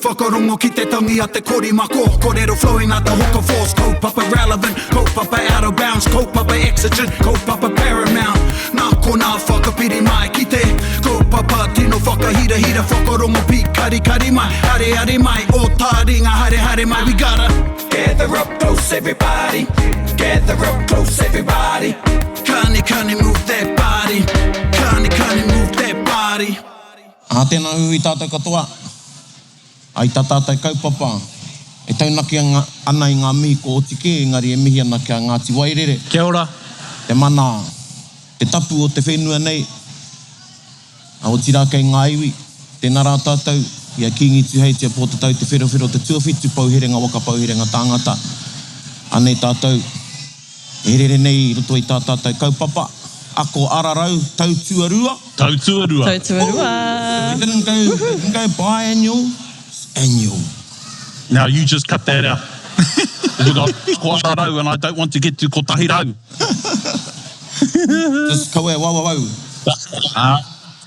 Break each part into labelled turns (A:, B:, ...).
A: Whakarongo ki te tangi a te korimako Korero flowing like the hook of force Kaupapa relevant, kaupapa out of bounds Kaupapa exigent, kaupapa paramount Nā konā whakapiri mai ki te Kaupapa tino whakahirahira Whakarongo pīkarikari mai, areare mai Ō tāringa haere haere mai We gotta gather up close everybody Gather up close everybody Kani kani move that body Kani kani move that body.
B: Ā, tēnā uiui tātou katoa, ā, i tā tātou kaupapa e taunaki ana i ngā mihi kua oti kē, engari e mihi ana ki a Ngāti Wairere.
C: Kia ora.
B: Te mana, te tapu o te whenua nei, ā, otirā kei ngā iwi, tēnā rā tātou, i a Kīngi Tuheitia Pōtatau Te Wherowhero Te Tuawhitu, Pou Herenga Waka Pou Herenga Tāngata, anei tātou e rere nei i roto i tā tātou kaupapa, ako ararau tau tuarua.
D: Tau tuarua.
E: Tau tuarua.
B: We didn't go, we didn't go biannual, it's annual.
D: Now you just cut that out. We got ko ararau and I don't want to get to kotahi rau.
B: Just kawe wawawau.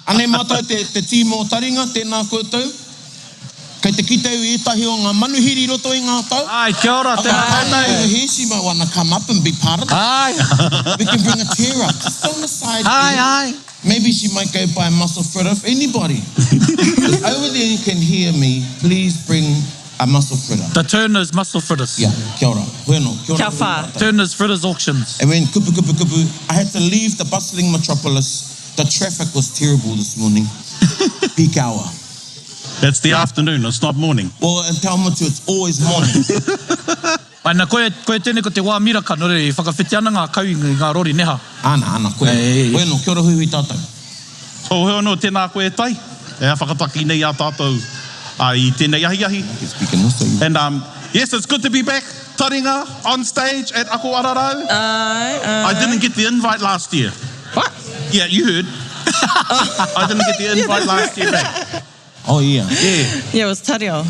B: Anei mātou te, te tīma o Taringa, tēnā koutou. Kei te kite au i ētahi o ngā manuhiri i roto i ngā tau.
C: Āe, kia ora, tēnā koutou.
B: Over here, she might wanna come up and be part of it.
C: Āe.
B: We can bring a chair up, just on the side there.
C: Āe, āe.
B: Maybe she might go buy mussel fritter if anybody is over there and can hear me, please bring a mussel fritter.
C: The Turner's Mussel Fritters.
B: Yeah, kia ora. Hoi anō, kia ora.
E: Kia whā.
C: Turner's Fritters Auctions.
B: And when kupu kupu kupu, I had to leave the bustling metropolis, the traffic was terrible this morning, peak hour.
D: It's the afternoon, it's not morning.
B: Well, in Te Awamutu it's always morning.
C: Ai, na, koia, koia tēnei ko te wā miraka, nō reira, e whakawhiti ana ngā kau i ngā rori, neha.
B: Ana, ana, koia. Hoi anō, kia ora huihui tātou.
D: So, hoi anō, tēnā koe e Tai, e whakataki nei a tātou i tēnei ahiahi. And um, yes, it's good to be back, Taringa, on stage at Ako Ararau.
E: Ai, ai.
D: I didn't get the invite last year.
E: What?
D: Yeah, you heard. I didn't get the invite last year back.
B: Oh yeah.
D: Yeah.
E: Yeah, it was Tario.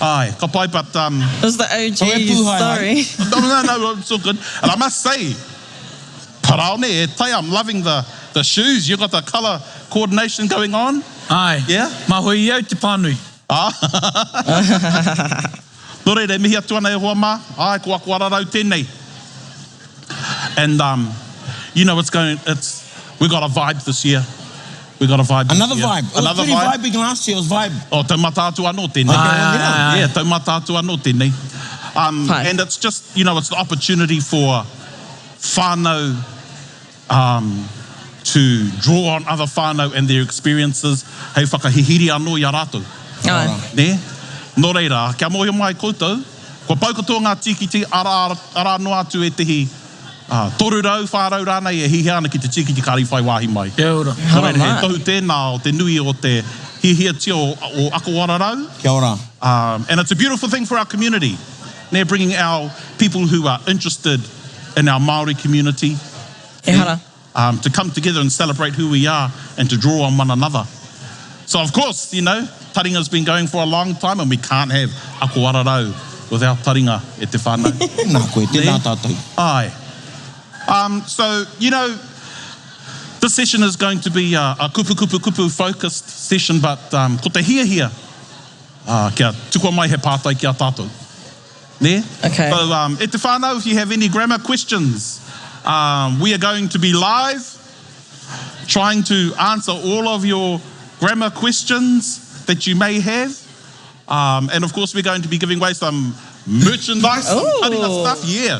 D: Aye, ka pai, but um...
E: It was the OGs, sorry.
D: No, no, no, it's all good. And I must say, Paraone, e tai, I'm loving the, the shoes. You got the colour coordination going on.
C: Aye.
D: Yeah.
C: Mā hoi i au te pānui.
D: Ah. Nō reira, e mihi atu ana e hoa mā, āe, ko Ako Ararau tēnei. And um, you know, it's going, it's, we got a vibe this year. We got a vibe this
B: Another
D: year.
B: vibe. It was
D: Another
B: pretty
D: vibe.
B: vibing last year. It was vibe.
D: Oh, taumata atu anō tēnei.
B: Okay, well, yeah.
D: Yeah, taumata atu anō tēnei. Um,
E: Pai.
D: and it's just, you know, it's the opportunity for whānau um, to draw on other whānau and their experiences hei whakahihiri anō i a rātou.
E: Ai.
D: Nē? Nō reira, kia mōhio mai koutou, kua pau katoa ngā tīkiti, arā, arā noa atu ētehi 300, 400 rānei e hihia ana ki te tīkiti kāre i whai wāhi mai.
C: Kia ora.
D: Nō reira, he tohu tēnā o te nui o te hiahiatia o, o Ako Ararau.
B: Kia ora.
D: Um, and it's a beautiful thing for our community. Nē, bringing our people who are interested in our Māori community.
E: Ehara.
D: Um, to come together and celebrate who we are and to draw on one another. So of course, you know, Taringa's been going for a long time and we can't have Ako Ararau without Taringa e te whānau.
B: Tēnā koe, tēnā tātou.
D: Aye. Um, so, you know, this session is going to be a, a kupu kupu kupu focused session, but um, ko te hiahia, uh, kia tukua mai he pātai ki a tātou. Nē?
E: Okay.
D: So, um, e te whānau, if you have any grammar questions, um, we are going to be live trying to answer all of your grammar questions that you may have. Um, and of course, we're going to be giving away some merchandise, some
E: Ooh.
D: stuff. Yeah.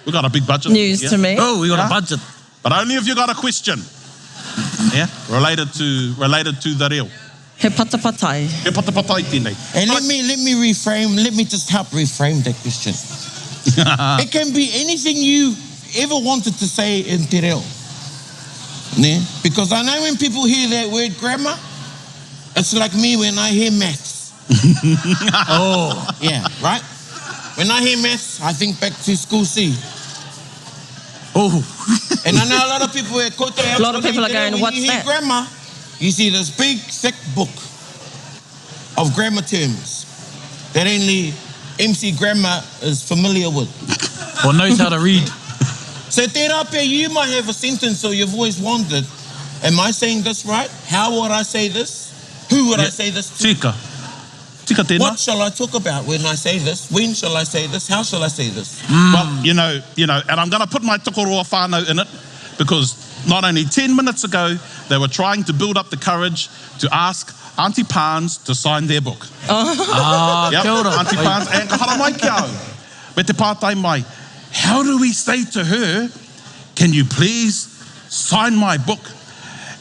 D: We've got a big budget.
E: News
D: yeah.
E: to me.
C: Oh, we got
D: Yeah.
C: a budget.
D: But only if you got a question. Yeah, related to related to the reo.
E: He patapatai.
D: He patapatai tēnei.
B: And let me let me reframe, let me just help reframe that question. It can be anything you ever wanted to say in te reo. Ne? Because I know when people hear that word grammar, it's like me when I hear maths.
C: Oh.
B: Yeah, right? When I hear maths, I think back to school C.
C: Oh.
B: And I know a lot of people at Kote
E: A lot of people are going,
B: when
E: "What's
B: you hear
E: that?"
B: grammar, you see this big, thick book of grammar terms that only MC Grammar is familiar with.
C: Or knows how to read.
B: So tērā pea, you might have a sentence or you've always wondered, am I saying this right? How would I say this? Who would I say this to?
D: Tika. Tika tēnā.
B: What shall I talk about when I say this? When shall I say this? How shall I say this?
D: Well, you know, you know, and I'm going to put my tokoroa whānau in it because not only 10 minutes ago, they were trying to build up the courage to ask Auntie Pans to sign their book.
C: Ah,
D: Yep,
C: kia ora.
D: Auntie Pans, and ka haramai ki au. Me te pātai mai, how do we say to her, can you please sign my book?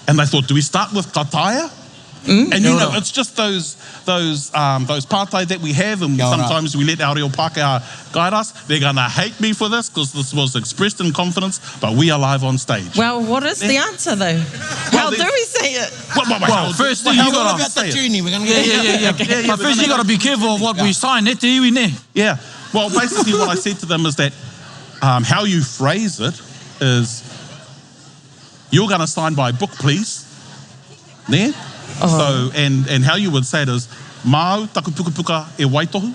D: And they thought, do we start with ka taea? And you know, it's just those those um, those pātai that we have, and
B: Kia ora.
D: sometimes we let our reo Pākehā guide us. They're gonna hate me for this because this was expressed in confidence, but we are live on stage.
E: Well, what is the answer though? How
D: Well,
E: do we say it?
D: Well, well,
C: Well,
D: how-
C: first thing
D: how
C: you
D: do
C: gotta-
D: we
B: About
D: say
B: the
D: it?
B: journey, we're gonna
C: Yeah,
B: get
C: yeah, yeah, yeah.
D: Yeah, yeah,
C: But
D: we're
C: first you
D: gonna-
C: gotta be careful of what we sign, e te iwi, ne?
D: Yeah. Well, basically, what I said to them is that um, how you phrase it is you're going to sign by book, please. There. So, and, and how you would say it is, Māu taku pukapuka e waitohu.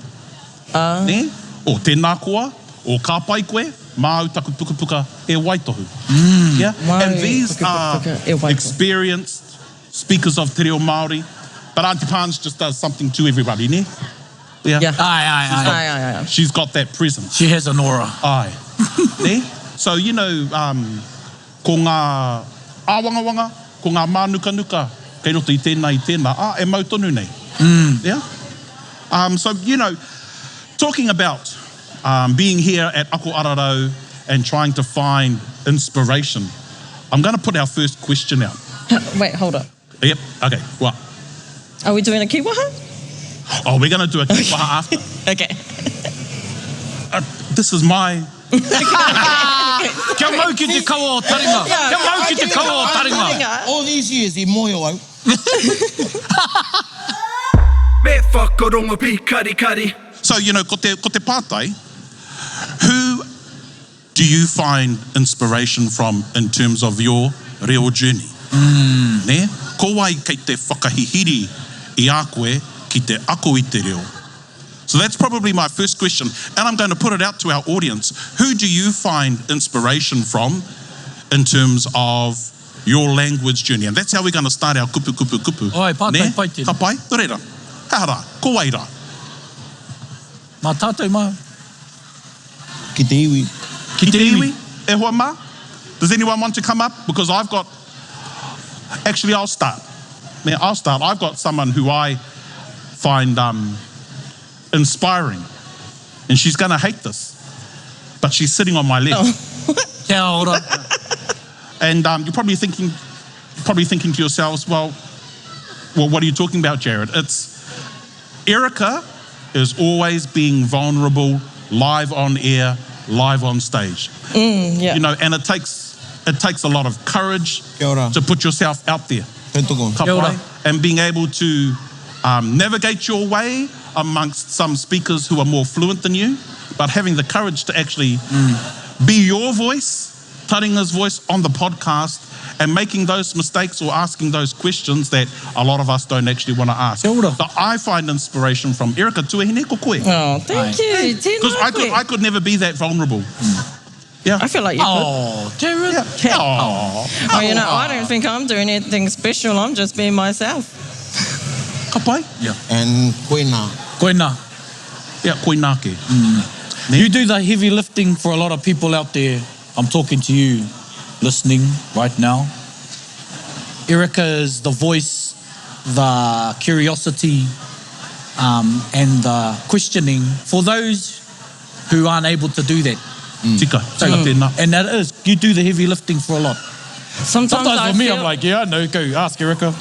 D: Nē? O tēnā koa, o ka pai koe, māu taku pukapuka e waitohu. Yeah?
E: Māu
D: And these
E: taku
D: are
E: pukapuka e waitohu.
D: experienced speakers of te reo Māori. But Auntie Pans just does something to everybody, nē? Yeah.
E: Yeah.
C: Aye, aye, aye.
E: Aye, aye, aye.
D: She's got that presence.
C: She has an aura.
D: Ai. Nē? So, you know, um, ko ngā āwangawanga, ko ngā mānukanuka, kei roto i tēnā i tēnā, ā, e mau tonu nei. Yeah? Um, so, you know, talking about um, being here at Ako Ararau and trying to find inspiration, I'm going to put our first question out.
E: Wait, hold up.
D: Yep, okay, what?
E: Are we doing a kiwaha?
D: Oh, we're going to do a kiwaha after.
E: Okay.
D: Uh, this is my...
C: Kia mau ki te kawa o taringa. Kia mau ki te kawa o taringa.
B: All these years, i moe au.
A: Me whakarongo pīkarikari.
D: So, you know, ko te, ko te pātai, who do you find inspiration from in terms of your reo journey? Nē? Ko wai kei te whakahihiri i a koe ki te ako i te reo? So that's probably my first question. And I'm going to put it out to our audience. Who do you find inspiration from in terms of your language journey? And that's how we're going to start our kupu kupu kupu.
C: Oi, pātai
D: Nē?
C: pai tēnā.
D: Ka pai? Nō reira, he aha rā? Ko wai rā?
C: Mā tātou mā.
B: Ki te iwi.
C: Ki te iwi.
D: E hoa mā? Does anyone want to come up? Because I've got... Actually, I'll start. Now, I'll start. I've got someone who I find um, inspiring. And she's going to hate this. But she's sitting on my left.
C: Kia ora.
D: And um, you're probably thinking, probably thinking to yourselves, well, well, what are you talking about, Jared? It's Erica is always being vulnerable, live on air, live on stage.
E: Yeah.
D: You know, and it takes it takes a lot of courage
B: Kia ora.
D: to put yourself out there.
B: Tautoko.
D: Ka
C: Kia ora.
D: pai. And being able to um, navigate your way amongst some speakers who are more fluent than you, but having the courage to actually be your voice, Taringa's voice on the podcast, and making those mistakes or asking those questions that a lot of us don't actually want to ask.
C: Kia ora.
D: So I find inspiration from Erica Tuahine ko koe.
E: Oh, thank you. Tēnā
D: Because I could,
E: koe.
D: I could never be that vulnerable. Yeah.
E: I feel like you could.
C: Oh, Jared.
D: Yeah. Oh.
E: Well, you know, I don't think I'm doing anything special. I'm just being myself.
D: Ka pai?
C: Yeah.
B: And koe nā.
C: Koina.
D: Yeah, koe nā ke.
C: You do the heavy lifting for a lot of people out there. I'm talking to you listening right now. Erica is the voice, the curiosity, um, and the questioning for those who aren't able to do that.
D: Tika, tika tēnā.
C: And that is, you do the heavy lifting for a lot.
E: Sometimes,
C: Sometimes
E: I
C: for me,
E: feel,
C: I'm like, yeah, I know, go ask Erica.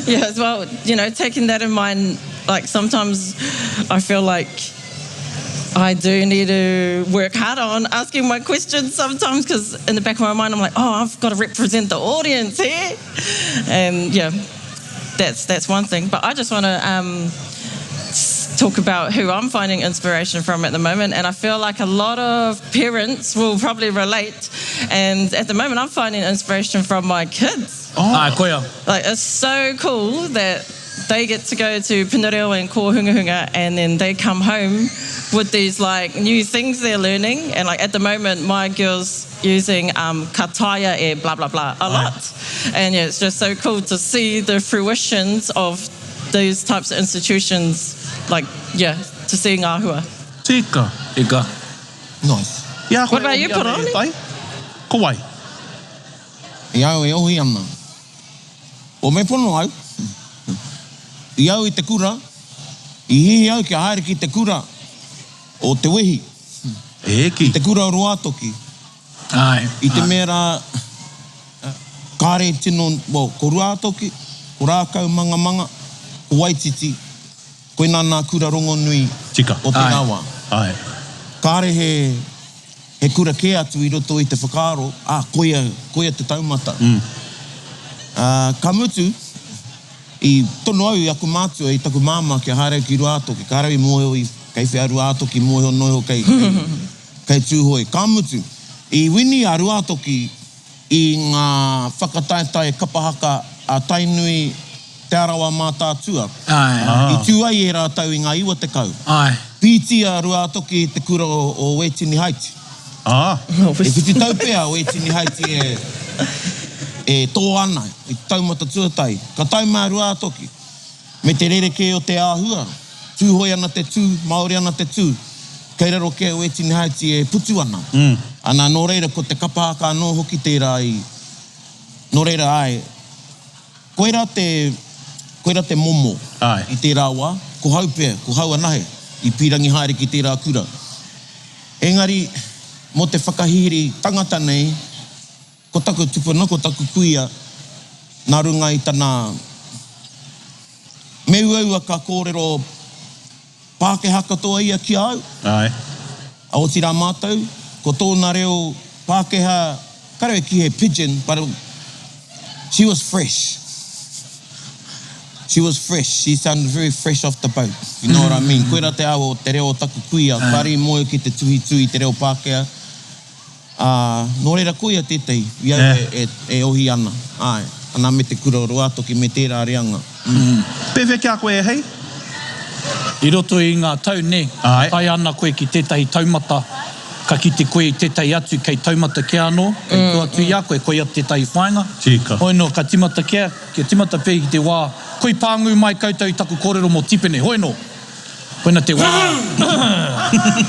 E: yeah, as well, you know, taking that in mind, like sometimes I feel like I do need to work harder on asking my questions sometimes because in the back of my mind, I'm like, oh, I've got to represent the audience here. And yeah, that's, that's one thing. But I just want to um, talk about who I'm finding inspiration from at the moment. And I feel like a lot of parents will probably relate. And at the moment, I'm finding inspiration from my kids.
C: Oh. Ai, koia.
E: Like, it's so cool that they get to go to Pinereo and Kōhungahunga and then they come home with these like new things they're learning. And like at the moment, my girl's using um, kataya e blah, blah, blah a lot. And yeah, it's just so cool to see the fruitions of those types of institutions, like, yeah, to see ngā hua.
D: Tika.
C: Tika.
B: Nice.
D: I a koe
E: What about you,
D: e ohi ana e
E: Parani?
D: Tai? Ko wai?
B: I au e ohi ana. O me pono au. I au i te kura, i hihi au kia haere ki te kura o Te Wehi.
D: E ki.
B: I te kura o Ruātoki.
C: Āe.
B: I te mea rā, kāre tino, well, ko Ruātoki, ko Rākaumangamanga, ko Waititi, koinā nā kura rongonui
D: Tika.
B: o tērā wā.
D: Āe.
B: Kāre he, he kura kē atu i roto i te whakaaro, ā, koia, koia te taumata. Ā, ka mutu, i tono au i aku mātua, i taku māmā kia haere au ki Ruātoki, kāre au i mōhio i, kei whea Ruātoki, mōhio noa iho kei, kei, kei Tūhoe. Ka mutu, i wini a Ruātoki i ngā whakataetae kapa haka a Tainui Te Arawa Mātaatua.
C: Āe.
B: I tū ai ērā tau i ngā 90.
C: Āe.
B: Pīti a Ruātoki i te kura o Wētini Haiti.
D: Ā.
B: E whitu tau pea a Wētini Haiti e, e tō ana i te taumata tuatahi. Ka tae mai a Ruātoki me te rerekē o te āhua. Tūhoe ana te tū, Māori ana te tū. Kei raro kē a Wētini Haiti e putu ana. Ana, nō reira ko te kapa haka anō hoki tērā i, nō reira āe, Koirā te, koirā te momo
D: Āe.
B: i tērā wā, ko hau pea, ko hau anahe i pīrangi haere ki tērā kura. Engari, mō te whakahihiri tangata nei, ko taku tupuna, ko taku kuia, nā runga i tana, me uaua ka kōrero Pākehā katoa ia ki a au.
D: Āe.
B: A otirā mātou, ko tōna reo Pākehā, kāre e kī he pidgin, but it, she was fresh. She was fresh, she sounded very fresh off the boat, if you know what I mean. Koirā te āhua o te reo o taku kuia, kāre i mōhio ki te tuhituhi i te reo Pākehā. Ā, nō reira koia tētahi, i au e, e, e ohi ana, āe, ana me te kura o Ruātoki me tērā reanga. Mm.
D: Pēwhea ki a koe e Hei?
C: I roto i ngā tau, nē,
D: Āe.
C: tae ana koe ki tētahi taumata, ka kite koe i tētahi atu kei taumata kē anō, kei tua atu i a koe, koia tētahi whāinga.
D: Tika.
C: Hoi nō, ka tīmata kē, kia tīmata pea ki te wā, koi pāngū mai koutou i taku kōrero mō Tipene, hoi nō. Koina te wā,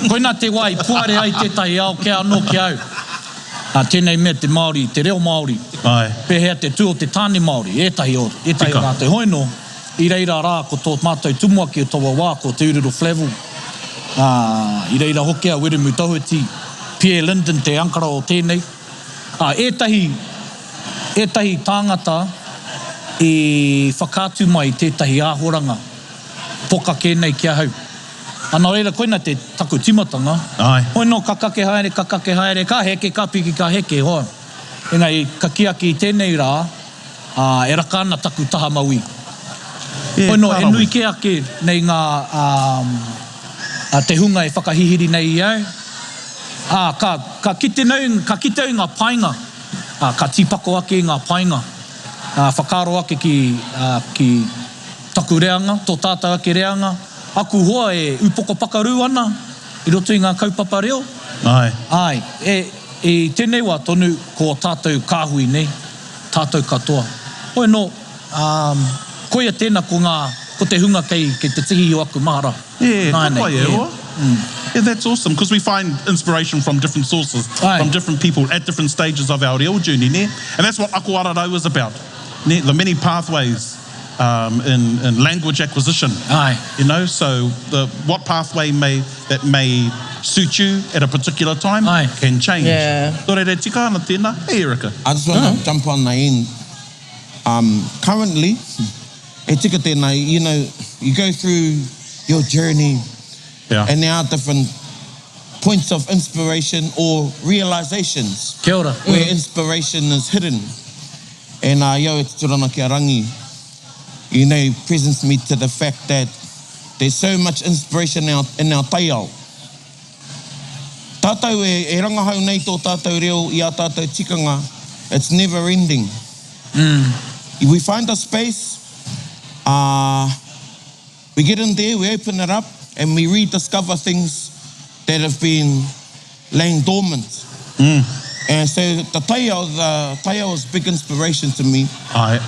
C: koina te wā i puare ai tētahi ao kē anō ki au. Ā, tēnei mea te Māori, te reo Māori.
D: Āe.
C: Pēhea te tū o te tāne Māori, ētahi o, ētahi o rātou. Hoi nō, i reira rā ko tō mātou tumuaki o taua wā, ko Te Ururu Flavell. Ā, i reira hoki a Wiremu Doherty, Pierre Linden te ankara o tēnei. Ā, ētahi, ētahi tāngata i whakaatu mai i tētahi āhoranga. Poka kē nei ki ahau. A nā reira koina te taku timatanga.
D: Ae.
C: Hoi no ka kake haere, ka kake haere, ka heke, ka piki, ka heke, hoa. Engari ka kī ake i tēnei rā, ā, e raka ana taku taha mauī.
D: E,
C: Hoi no,
D: ka
C: e
D: rawe.
C: nui kē ake nei ngā, ā, ā, te hunga e whakahihiri nei i au. Ā, ka, ka kite nei, ka kite au i ngā painga, ā, ka tīpako ake i ngā painga, ā, whakaaro ake ki, ā, ki. Taku reanga, tō tātou ake reanga, aku hoa e upoko pakaru ana i roto i ngā kaupapa reo.
D: Āe.
C: Āe, e, i tēnei wā tonu ko ō tātou kāhui nei, tātou katoa. Hoi anō, ā, koia tēnā ko ngā, ko te hunga kei, kei te tihi o aku mahara
D: Yeah, ka
C: nāianei,
D: pai e
C: yeah.
D: hoa. Yeah, that's awesome, because we find inspiration from different sources,
C: Aye.
D: from different people at different stages of our reo journey, nē? And that's what Ako Ararau is about, nē? The many pathways um, in, in language acquisition.
C: Aye.
D: You know, so the, what pathway may, that may suit you at a particular time
C: Aye.
D: can change.
E: Yeah.
D: Nō reira, tika ana tēnā. Hey, Erica.
B: I just want to jump on the end. Um, currently, e tika tēnā, you know, you go through your journey
D: Yeah.
B: and there are different points of inspiration or realizations
C: Kia ora.
B: where inspiration is hidden. And uh, yo, e tuturu ana ki a Rangi, you know, presents me to the fact that there's so much inspiration in our, in our taiao. Tātou e, e rangahau nei tō tātou reo i ā tātou tikanga, it's never ending. Mm. We find a space, uh, we get in there, we open it up, and we rediscover things that have been laying dormant. Mm. And so the taiao, the taiao is big inspiration to me.
D: Aye.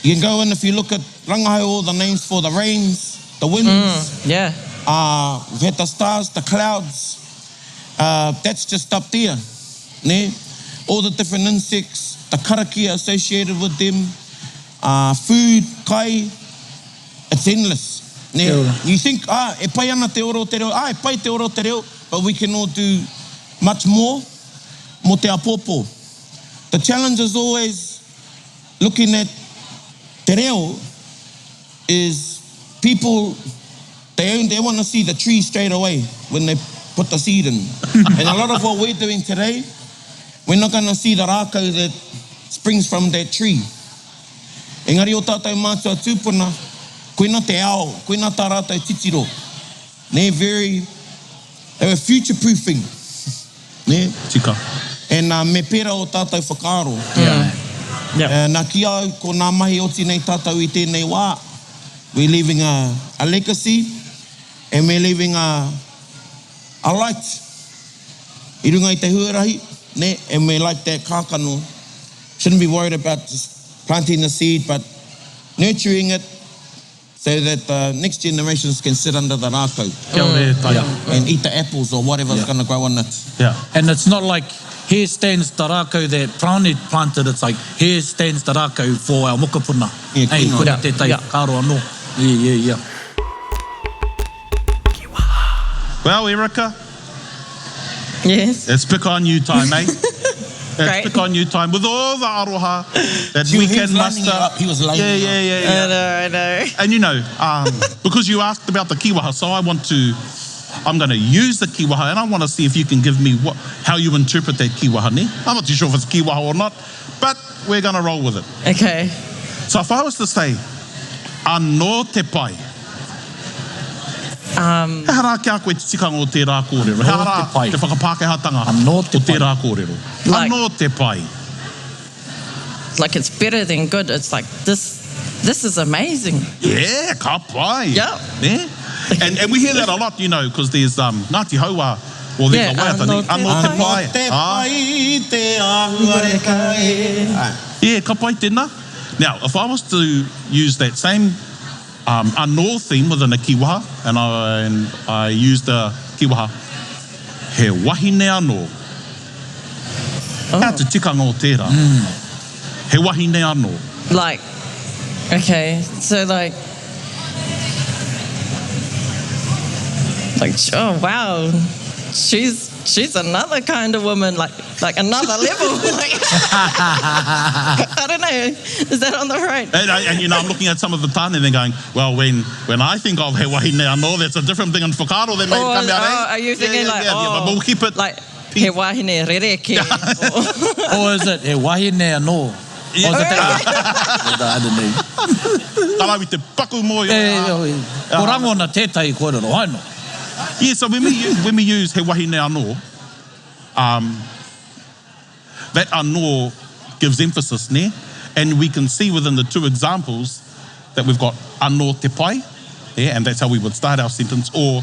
B: You can go in if you look at rangahau all the names for the rains, the winds.
E: Yeah.
B: Uh, we've had the stars, the clouds. Uh, that's just up there. Ne? All the different insects, the karakia associated with them, uh, food, kai, it's endless. Ne? You think, ah, e pai ana te ora o te reo, ah, e pai te ora o te reo, but we can all do much more mō te apopo. The challenge is always looking at te reo is people, they, they want to see the tree straight away when they put the seed in. and a lot of what we're doing today, we're not going to see the rākau that springs from that tree. Engari o tātou mātua tūpuna, koina te ao, koina tā rātou titiro. Nē, very, they were future-proofing. Nē?
D: Tika.
B: And uh, me pērā o tātou whakaaro.
E: Yeah. Yeah.
B: Uh, nā ki au, ko nā mahi oti nei tātou i tēnei wā, we're leaving a, a legacy and we're leaving a, a light i runga i te huarahi, nē, and we're like that kākano. Shouldn't be worried about just planting the seed, but nurturing it so that the next generations can sit under the rākau
D: Kia ora e taia.
B: and eat the apples or whatever's going to grow on it.
D: Yeah.
C: And it's not like here stands the rākau that Parani planted, it's like here stands the rākau for our mokopuna.
B: Yeah,
C: Hey,
B: koina.
C: koina tētahi
E: Yeah.
C: whakaaro anō. Yeah, yeah, yeah.
D: Well, Erica,
E: Yes.
D: it's pick on you time, eh? It's
E: Great.
D: pick on you time with all the aroha that
B: He
D: we
B: was
D: can
B: lining
D: muster.
B: you up. He was lining
D: yeah,
B: you
D: yeah, yeah, yeah.
E: I know, I know.
D: And you know, because you asked about the kiwaha, so I want to, I'm going to use the kiwaha, and I want to see if you can give me what, how you interpret that kiwaha. Ne? I'm not too sure if it's kiwaha or not, but we're going to roll with it.
E: Okay.
D: So if I was to say, anō te pai. Um, He hara kia koe te tikanga o tērā kōrero. He
C: Anō
D: hara
C: te pai.
D: te whakapākehātanga
C: Anō te
D: o tērā kōrero.
E: Like-
D: Anō te pai.
E: Like it's better than good. It's like this this is amazing.
D: Yeah, ka pai.
E: Yeah.
D: Yeah. And, and we hear that a lot, you know, because there's Ngāti Hauā, or there's
E: Yeah,
D: a waiata,
E: anō
D: ne?
E: te
D: Anō te pai.
B: Te
D: Ah.
B: pai te āhuareka e. Ai.
D: Yeah, ka pai tēnā. Now, if I was to use that same anō theme within a kiwaha, and I, and I used the kiwaha, he wahine anō.
E: Oh.
D: Hea te tikanga o tērā? He wahine anō.
E: Like okay, so like like oh wow. She's she's another kind of woman, like like another level. Like I don't know. Is that on the right?
D: And, I, and you know, I'm looking at some of the tāne and they're going, well, when, when I think of he wahine anō, that's a different thing in whakaaro that may
E: Or,
D: come out, eh?
E: oh, are you thinking
D: yeah, yeah,
E: like
D: yeah,
E: oh,
D: yeah, but we'll keep it.
E: like he wahine rereke? or-
C: Or is it he wahine anō? Or is it that one? I don't know.
D: Tarawi te paku mō i
C: Eh, eh, Ko rangona tētahi kōrero, ai no?
D: Yeah, so when we use, when we use he wahine anō, that anō gives emphasis, ne? And we can see within the two examples that we've got anō te pai, yeah, and that's how we would start our sentence, or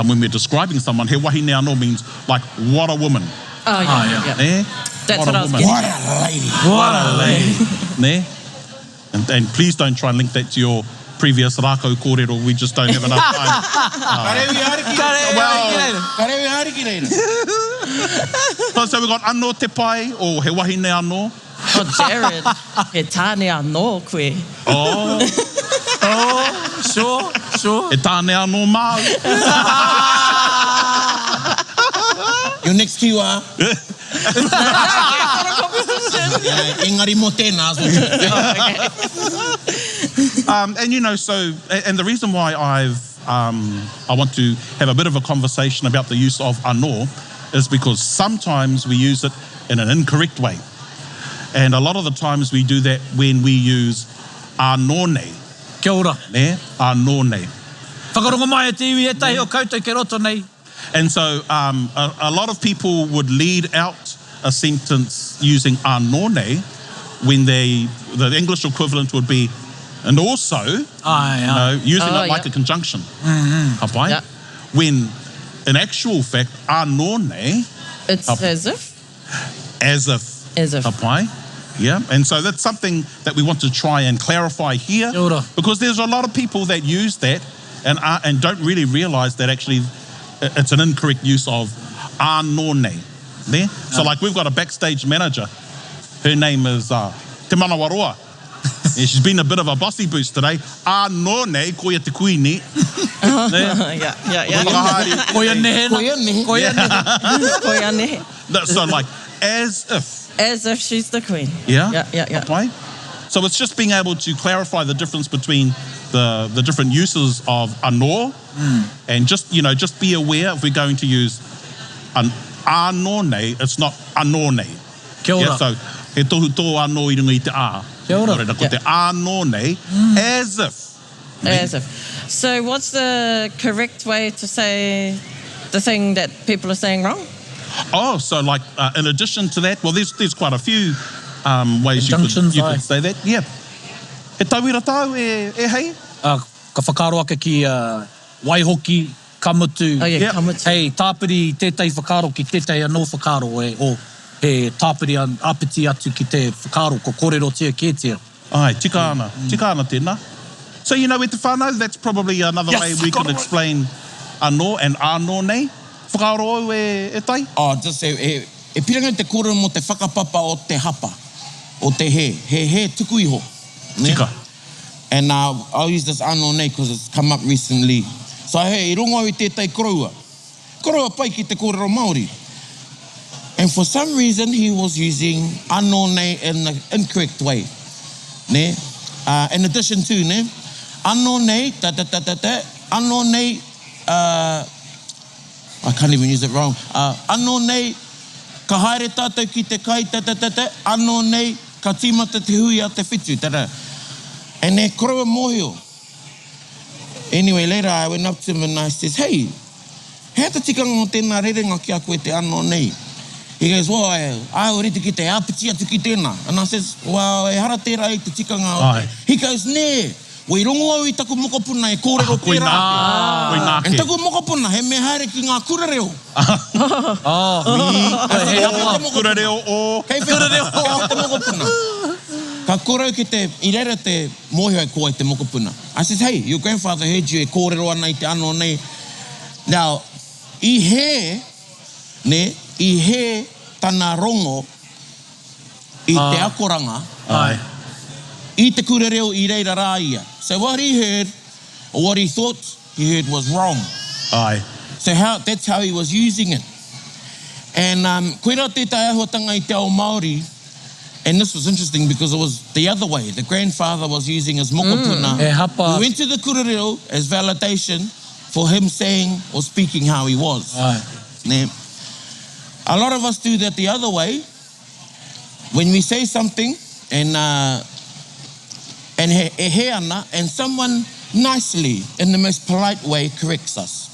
D: when we're describing someone, he wahine anō means like, what a woman,
E: Oh yeah,
C: Ah,
E: yeah.
C: yeah.
D: ne?
E: That's
D: what
E: what
D: a
E: I was
D: woman.
E: getting
B: What a lady.
C: What a lady.
D: Ne? And please don't try and link that to your previous rākau kōrero, we just don't have enough time.
B: Karewi hariki.
D: Well-
B: Karewi hariki reira.
D: So we've got anō te pai, or he wahine anō.
E: Oh, Jared, he tāne anō koe.
D: Oh,
C: Oh, sure, sure.
D: e tāne anō māu.
B: Your next kiwa.
E: No, got a competition.
B: Yeah, engari mō tēnā. So
E: Oh, okay.
D: And you know, so, and the reason why I've, I want to have a bit of a conversation about the use of anō is because sometimes we use it in an incorrect way. And a lot of the times we do that when we use anō nei,
C: Kia ora.
D: ne? Anō nei.
C: Whakarongo mai e te iwi e tahi o koutou ke roto nei.
D: And so a lot of people would lead out a sentence using anō nei when they, the English equivalent would be, and also,
C: Ai,
D: you
C: ai.
D: know, using
E: Oh,
D: it like
E: yeah.
D: a conjunction. Ka pai?
E: Yeah.
D: When in actual fact, anō nei,
E: It's
D: Up.
E: as if.
D: as if.
E: As if.
D: Ka pai? Yeah, and so that's something that we want to try and clarify here.
C: Kia ora.
D: Because there's a lot of people that use that and, are, and don't really realise that actually it's an incorrect use of anō nei. Ne? So like we've got a backstage manager. Her name is uh, Te Manawaroa. And she's been a bit of a bossy boost today. Anō nei, koia te kuini. Ne?
E: yeah, yeah, yeah.
D: Whakahaere.
C: Koia nehe na.
B: Koia nehe.
C: Koia nehe.
E: Koia nehe.
D: No, So like, as if.
E: As if she's the queen.
D: Yeah?
E: Yeah, yeah, yeah.
D: Okay. So it's just being able to clarify the difference between the, the different uses of anō and just, you know, just be aware if we're going to use an anō nei, it's not anō nei.
C: Kia ora.
D: Yeah, so he tohu tō anō i runga i te a.
C: Kia ora.
D: Nō reira, ko
E: Yeah.
D: te anō nei, as if.
E: As if. So what's the correct way to say the thing that people are saying wrong?
D: Oh, so like uh, in addition to that, well, there's there's quite a few um, ways you could,
C: Conjunctions,
D: you
C: aye.
D: could say that. Yeah. He tauira tāu e, e hei?
C: Uh, ka whakaaro ake ki uh, waihoki, ka mutu.
E: Oh yeah,
D: Yeah.
E: ka mutu.
C: Hei tāpiri i tētahi whakaaro ki tētahi anō whakaaro e, o he tāpiri an, āpiti atu ki te whakaaro ko kōrerotia kētia.
D: Ai, tika ana. Tika ana tēnā. So, you know, e te whānau, that's probably another
C: Yes,
D: way we
C: got
D: could
C: it.
D: explain anō and anō nei. Whakaaro au e, e tai?
B: Oh, just e, e, e piranga te kōrero mō te whakapapa o te hapa, o te he. He he tuku iho. Ne?
D: Tika.
B: And uh, I'll use this anō nei because it's come up recently. So he, i rongo au i tētai koroua. Koroua pai ki te kōrero Māori. And for some reason he was using anō nei in the incorrect way. Ne? Uh, in addition to, ne? Anō nei, ta ta ta ta ta, anō nei, uh, I can't even use it wrong. Uh, anō nei, ka haere tātou ki te kai, ta ta ta ta, anō nei, ka tīmata te hui a te whitu, ta ta. And e koroua mōhio. Anyway, later I went up to him and I says, hey, he aha te tikanga o tēnā rerenga ki a koe te anō nei? He goes, well, I, I already ki te āpiti atu ki tēnā. And I says, well, ehara tērā i te tikanga o te.
D: Ai.
B: He goes, nē, we rongo au i taku mokopuna e kōrero
D: Ah, koinā
B: pērā ake.
D: ke. Koinā
B: And
D: ke.
B: taku mokopuna, he mea haere ki ngā kura reo.
C: Oh, he hapa.
D: Kura reo o...
B: Kei whea, kei whea te mokopuna. Ka kōrero ki te, i reira te mōhio e ko ai te mokopuna. I says, hey, your grandfather heard you e kōrero ana i te anō nei. Now, i hē, ne, i hē tana rongo i te akoranga,
C: Ai.
B: i te kura reo i reira rā ia. So what he heard, or what he thought he heard was wrong.
D: Ai.
B: So how, that's how he was using it. And um, koira tētahi āhuatanga i te ao Māori, and this was interesting because it was the other way. The grandfather was using his mokopuna,
C: E hapa.
B: who went to the kura reo as validation for him saying or speaking how he was.
C: Ai.
B: Ne? A lot of us do that the other way. When we say something and uh, and he, e he ana, and someone nicely, in the most polite way, corrects us.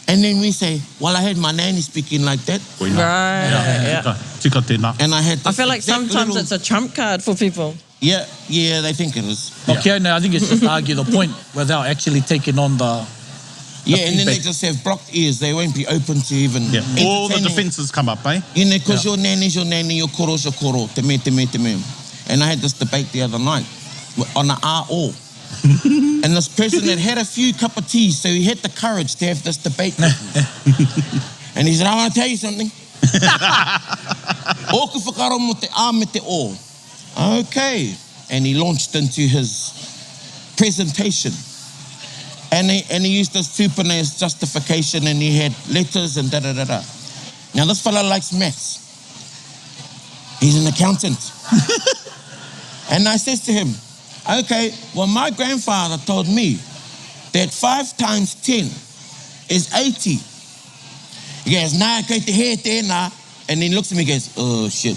B: And then we say, well, I heard my nanny speaking like that,
D: Koinā.
E: Right, yeah.
D: Tika, tika tēnā.
B: and I had
E: I
B: this
E: feel like
B: exact
E: sometimes
B: little-
E: it's a trump card for people.
B: Yeah, yeah, they think it is.
C: Well, kia nei, I think it's just argue the point without actually taking on the...
B: Yeah, and then they
C: feedback.
B: just have blocked ears. They won't be open to even
D: Yeah. All the
B: entertaining.
D: defences come up, eh?
B: You know, because your nanny's your nanny, your koro's your koro, te me, te me, te me. And I had this debate the other night on the RO. and this person had had a few cup of tea, so he had the courage to have this debate with me. and he said, I want to tell you something. Ōku whakaaro mō te A me te O. Okay. And he launched into his presentation. And he, and he used this tupuna as justification and he had letters and da da da da. Now this fella likes maths. He's an accountant. and I says to him, okay, well my grandfather told me that 5 times 10 is 80. He goes, nah, kei te he tēnā. And then he looks at me and goes, oh shit.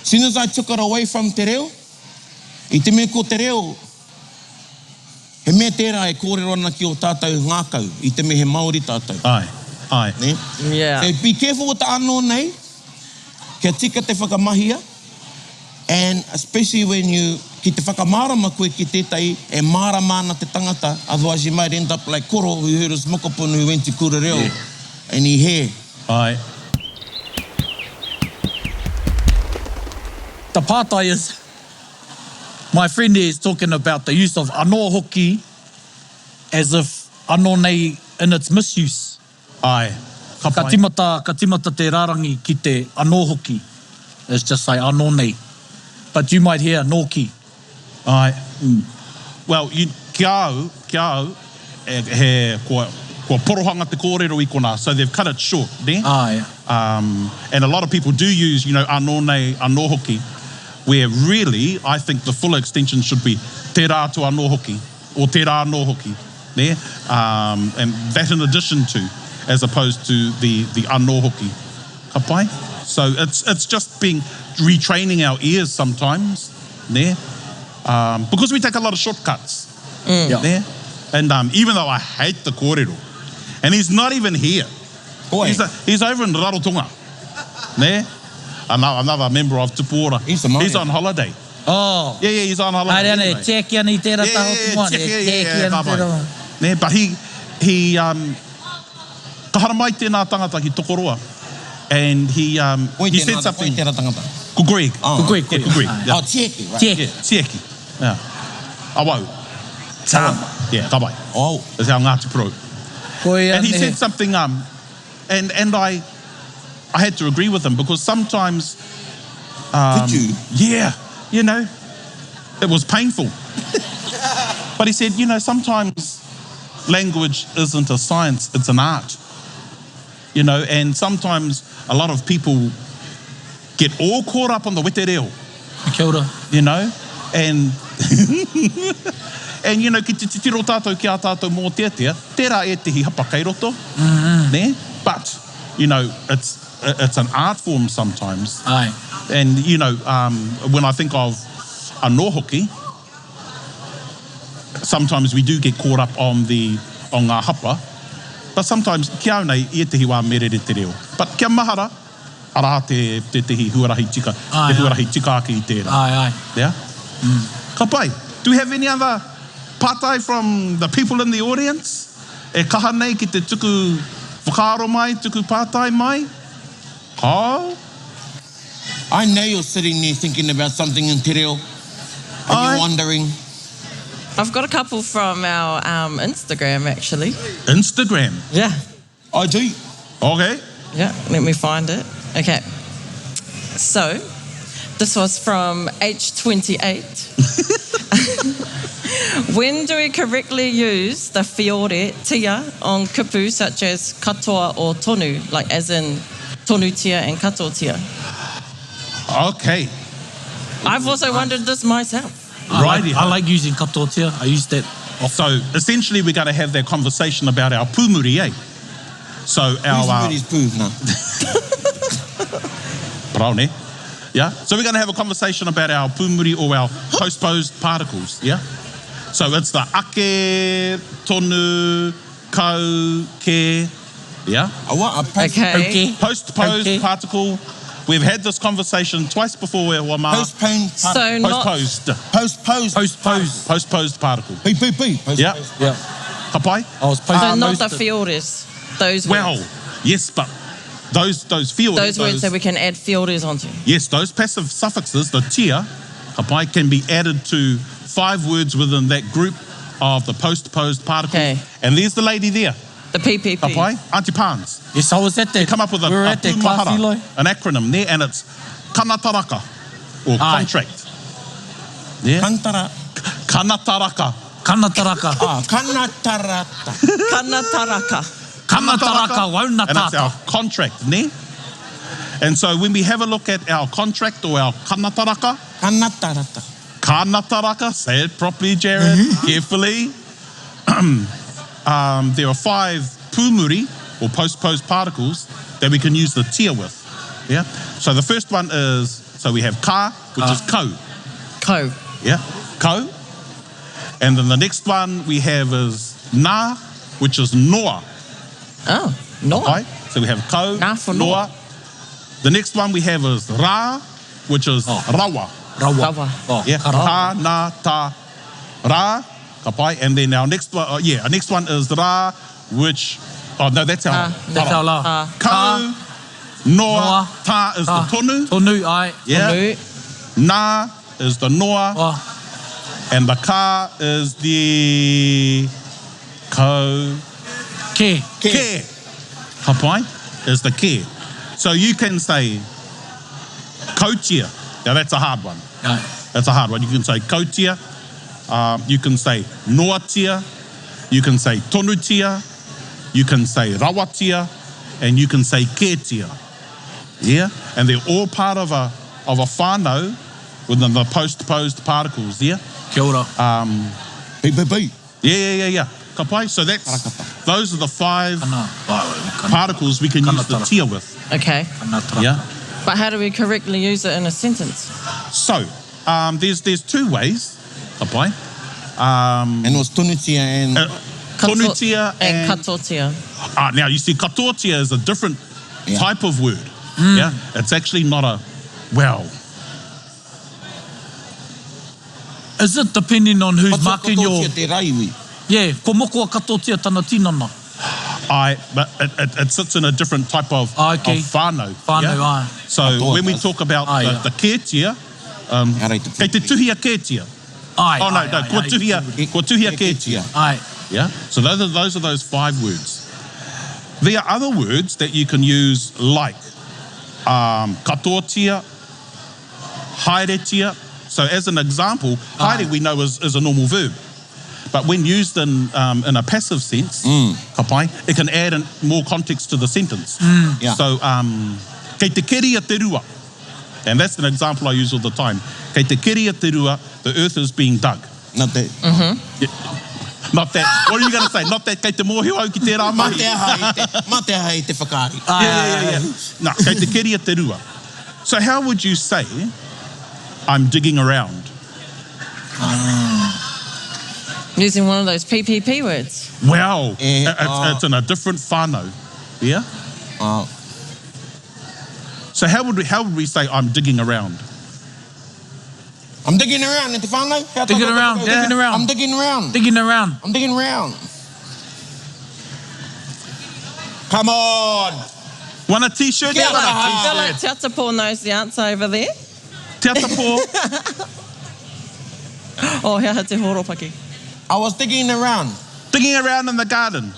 B: Soon as I took it away from te reo, i te mea ko te reo, he mea tērā e kōrero ana ki o tātou ngākau, i te mea he Māori tātou.
D: Ai, ai.
B: Ne?
E: Yeah.
B: So be careful with the anō nei, kia tika te whakamahia, and especially when you, ki te whakamārama koe ki tētahi, e mārama ana te tangata, otherwise you might end up like Koro, who heard his mokopuna who went to kura reo,
D: Yeah.
B: and he hē.
D: Ai.
C: The pātai is, my friend here is talking about the use of anō hoki as if anō nei in its misuse.
D: Āe, ka
C: Ka
D: pai.
C: timata, ka timata te rārangi ki te anō hoki. It's just like anō nei. But you might hear nōki.
D: Āe. Well, you, ki a au, ki a au, e, he, kua, kua porohanga te kōrero i konā, so they've cut it short, nē?
C: Āe.
D: Um, and a lot of people do use, you know, anō nei, anō hoki, where really, I think the fuller extension should be tērā atu anō hoki, or tērā anō hoki, nē? Um, and that in addition to, as opposed to the, the anō hoki. Ka pai? So it's, it's just being, retraining our ears sometimes, nē? Um, because we take a lot of shortcuts,
C: mm.
D: nē? And um, even though I hate the kōrero, and he's not even here.
B: Oi.
D: He's, a, he's over in Rarotonga, nē? Another, another member of Tupuora.
B: He's the
D: He's on holiday.
C: Oh.
D: Yeah, yeah, he's on holiday.
C: Haere ana, e
D: anyway.
C: tiaki ana i tērā
D: Yeah,
C: taha o
D: yeah,
C: te
D: yeah,
C: moana,
D: tiaki,
C: e
D: yeah, yeah,
C: tiaki ana
D: ka pai.
C: tērā.
D: Nē, but he, he, um, ka haramai tēnā tangata ki Tokoroa, and he, um,
B: Oi
D: he
B: tēnā,
D: said
B: oi
D: something.
B: tērā tangata.
D: Ko Greg.
B: Oh.
C: Ko Greg,
D: Yeah, ko Greg.
C: Aye.
D: Yeah.
B: Oh, tieki, right.
C: Tieki.
D: Yeah, tieki. Yeah. Awau.
C: Tama.
D: Yeah, ka pai.
B: Oh.
D: That's our Ngāti Porou.
C: Koia
D: And he
C: ne.
D: said something, um, and, and I, I had to agree with him because sometimes,
B: Could you?
D: yeah, you know, it was painful. but he said, you know, sometimes language isn't a science, it's an art. You know, and sometimes a lot of people get all caught up on the wete reo,
C: Kia ora.
D: you know, and and you know, ki te titiro tātou ki a tātou mōteatea, tērā ētehi hapa kei roto, nē? But, you know, it's, it's an art form sometimes.
C: Aye.
D: And, you know, um, when I think of anō hoki, sometimes we do get caught up on the, on ngā hapa, but sometimes, ki au nei, i ētehi wā me rere te reo. But kia mahara, arā te, tētehi huarahi tika,
C: Aye,
D: te huarahi tika ake i tērā.
C: Aye, aye.
D: Yeah? Ka pai. Do we have any other pātai from the people in the audience? E kaha nei ki te tuku whakaaro mai, tuku pātai mai? Kāo?
B: I know you're sitting there thinking about something in te reo. And
D: Aye.
B: you're wondering.
E: I've got a couple from our um, Instagram actually.
D: Instagram.
E: Yeah.
B: I do.
D: Okay.
E: Yeah, let me find it. Okay. So, this was from H28. when do we correctly use the fiore tia on kupu such as katoa or tonu, like as in tonu tia and katoa tia?
D: Okay.
E: I've also wondered this myself.
C: I like,
D: Righty-ho.
C: I like using katoa tia. I use that often.
D: So essentially we're going to have that conversation about our pūmuri, eh? So our...
B: Who's
D: Uh,
B: Moody's poo? No.
D: Paraone. Yeah? So we're going to have a conversation about our pūmuri or our postposed particles, yeah? So it's the ake, tonu, kau, ke, yeah?
B: I want a post,
E: Okay.
C: Okay.
D: Postposed
C: Okay.
D: particle. We've had this conversation twice before, Wama.
B: Postponed.
E: So not
D: Postposed.
B: Postposed.
C: Postposed.
D: Postposed particle.
B: P P P. Postposed.
D: Yeah.
C: Yeah.
D: Ka pai?
C: I was post-
E: so not the
C: posted.
E: fiores, those
D: Well,
E: words.
D: yes, but those those field
E: Those words that we can add fiores onto.
D: Yes, those passive suffixes, the tia, ka pai, can be added to five words within that group of the postposed particle.
E: Okay.
D: And there's the lady there,
E: The PPP.
D: ka pai, Auntie Pans.
C: Yes, I was at that.
D: Come up with a,
C: we were
D: a
C: at that class,
D: pūmahara,
C: Eli.
D: an acronym there, and it's kanataraka, or
C: Aye.
D: contract. Yeah.
B: Kantara.
D: Kanataraka.
C: Kanataraka.
B: Ah, kanatarata.
E: Kanataraka.
C: Kanataraka,
D: And it's
C: waunatata.
D: our contract, ne? And so when we have a look at our contract or our kanataraka,
B: Kanatarata.
D: Kanataraka, say it properly, Jared, carefully. um, there are five pūmuri, or postposed particles, that we can use the tia with. Yeah? So the first one is, so we have ka, which is ko.
E: Ko.
D: Yeah? Ko. And then the next one we have is na, which is noa.
E: Oh, noa.
D: Right? So we have ko,
E: Na for
D: noa.
E: noa.
D: The next one we have is ra, which is
C: Oh.
D: rawa.
C: Rawa.
E: Rawa.
C: Oh,
D: Yeah,
C: ka rawa.
D: ka, na, ta, ra, ka pai. And then our next one, uh, yeah, our next one is ra, which, oh no, that's our,
E: Ah,
C: That's our la.
E: Ah.
D: Ko, noa,
C: Noa,
D: ta is
C: Ta.
D: the tonu.
C: Tonu, ai.
D: Yeah.
E: Tonu.
D: Nā is the noa.
C: Oh.
D: And the ka is the ko.
C: Ke.
D: Ke. Ka pai? Is the ke. So you can say kautia. Now that's a hard one.
C: No.
D: That's a hard one. You can say kautia. Um, you can say noatia. You can say tonutia. You can say rawatia. And you can say ketia. Yeah? And they're all part of a, of a whānau within the postposed particles, yeah?
C: Kia ora.
D: Um,
B: B, B, B.
D: Yeah, yeah, yeah, yeah. Ka pai? So that's, those are the five
C: Kana. Kana.
D: particles we can
C: Kana
D: use the
C: tara.
D: tia with.
E: Okay.
C: Kana tara.
D: Yeah?
E: But how do we correctly use it in a sentence?
D: So, um, there's, there's two ways. Ka pai? Um,
B: And it was tonutia and...
D: tonutia
E: and
D: and...
E: katotia.
D: Ah, now you see, katotia is a different
B: Yeah.
D: type of word. Yeah, it's actually not a well.
C: Is it depending on who's
B: Patua
C: marking your...
B: katotia te raiwi.
C: Yeah, ko moko a katotia tana tinana.
D: I but it, it, it sits in a different type of,
C: Ah, okay.
D: of whānau.
C: Whānau,
D: yeah?
C: aye.
D: So
B: Katoa
D: when we
B: does.
D: talk about
C: Ah,
D: the,
C: yeah.
D: the ketia, um,
B: Ehara i te
D: kei te tuhia ketia.
C: Ai,
D: Oh no,
C: ai,
D: no,
C: ai,
D: kua
C: ai.
D: tuhia, kua tuhia ketia.
C: Ai.
D: Yeah. So those are those are those five words. There are other words that you can use like um, katotia, haeretia. So as an example, haere we know is, is a normal verb. But when used in, um, in a passive sense, ka pai, it can add an, more context to the sentence.
B: Yeah.
D: So, um, kei te keri a te rua. And that's an example I use all the time. Kei te keri a te rua, the earth is being dug.
B: Not that.
D: Not that, what are you going to say? Not that kei te mōhio au ki tērā
B: Mā
D: mahi.
B: te aha i te, mā te aha i te whakaari.
D: Yeah, yeah, yeah, yeah. No, kei te keri a te rua. So how would you say, I'm digging around?
E: Using one of those PPP words.
D: Well,
B: Eh,
D: it's, it's in a different whānau. Yeah? So how would we, how would we say I'm digging around?
B: I'm digging around in te whānau. Hea
C: Digging
B: tātou
C: around,
B: te
C: digging around.
B: I'm digging around.
C: Digging around.
B: I'm digging around. Come on.
D: Want a t-shirt?
B: Kia
D: Want a
B: ora.
E: I feel
D: t-shirt.
E: like Te Atapō knows the answer over there.
D: Te Atapō.
E: Oh, he aha te horopaki.
B: I was digging around.
D: Digging around in the garden.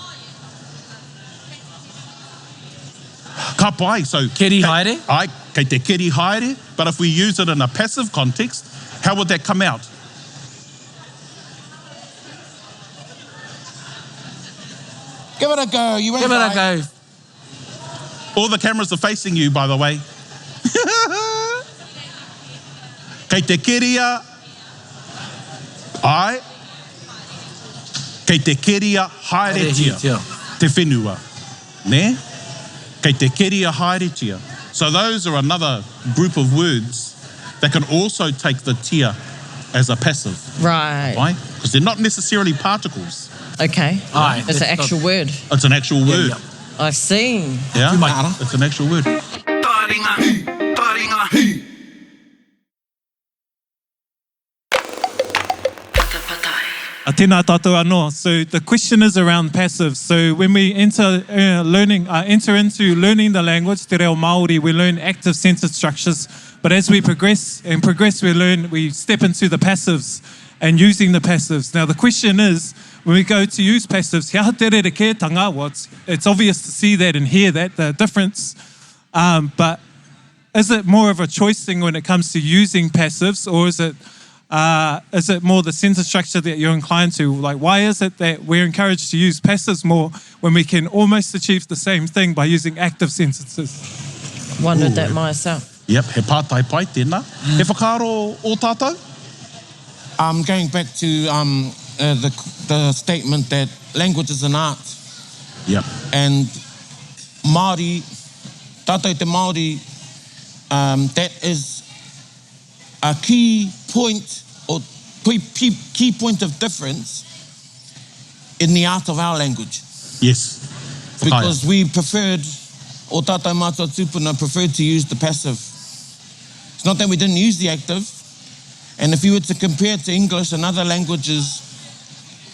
D: Ka pai. So
C: Keri haere?
D: Ai, kei te keri haere. But if we use it in a passive context, how would that come out?
B: Give it a go. You won't
C: Give it a
B: die.
C: go.
D: All the cameras are facing you, by the way. Kei te keria. Ai. Kei te keria haeretia.
C: Haeretia.
D: Te whenua. Ne? Kei te keria haeretia. So those are another group of words that can also take the tia as a passive,
E: Right.
D: right? Because they're not necessarily particles.
E: Okay.
C: Aye,
E: It's
C: that's
E: an actual
C: not-
E: word.
D: It's an actual word.
C: yeah.
E: I've seen.
D: Yeah?
C: Tumai.
D: It's an actual word.
A: Taringa, taringa.
F: Tēnā tātou anō. So the question is around passive. So when we enter learning, enter into learning the language, te reo Māori, we learn active sentence structures. But as we progress and progress, we learn, we step into the passives and using the passives. Now the question is, when we go to use passives, he aha te rerekētanga? Well, it's obvious to see that and hear that, the difference. But is it more of a choice thing when it comes to using passives, or is it more the sentence structure that you're inclined to? Like, why is it that we're encouraged to use passives more when we can almost achieve the same thing by using active sentences?
E: Wondered that myself.
D: Yep, he pātai pai tēnā. He whakaaro o tātou?
B: I'm going back to the statement that language is an art.
D: Yep.
B: And Māori, tātou te Māori, that is a key point or key point of difference in the art of our language.
D: Yes.
B: Because we preferred, or tātou mātua tūpuna preferred to use the passive. It's not that we didn't use the active. And if you were to compare it to English and other languages,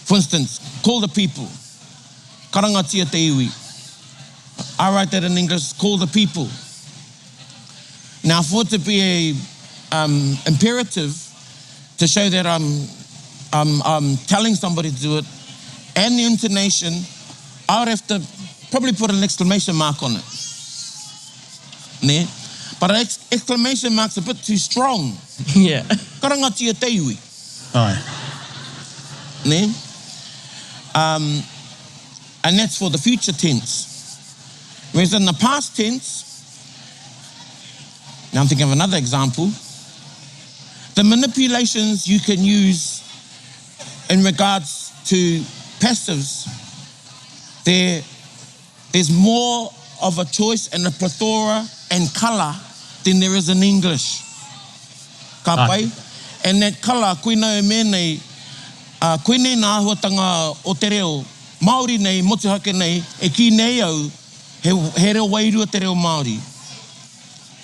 B: for instance, call the people. Karangatia te iwi. I write that in English, call the people. Now, for it to be a um, imperative to show that I'm, I'm, I'm telling somebody to do it and the intonation, I would have to probably put an exclamation mark on it. Ne? But an ex exclamation mark's a bit too strong.
E: Yeah.
B: Karangatia te iwi.
D: Aye.
B: Ne? Um, and that's for the future tense. Whereas in the past tense, now I'm thinking of another example, the manipulations you can use in regards to passives, there, there's more of a choice and a plethora and colour than there is in English. Ka ah. pai? And that colour, koina e mea nei, uh, koinei nā āhuatanga o te reo, Māori nei, motuhake nei, e kī nei au, he, he reo wairua te reo Māori.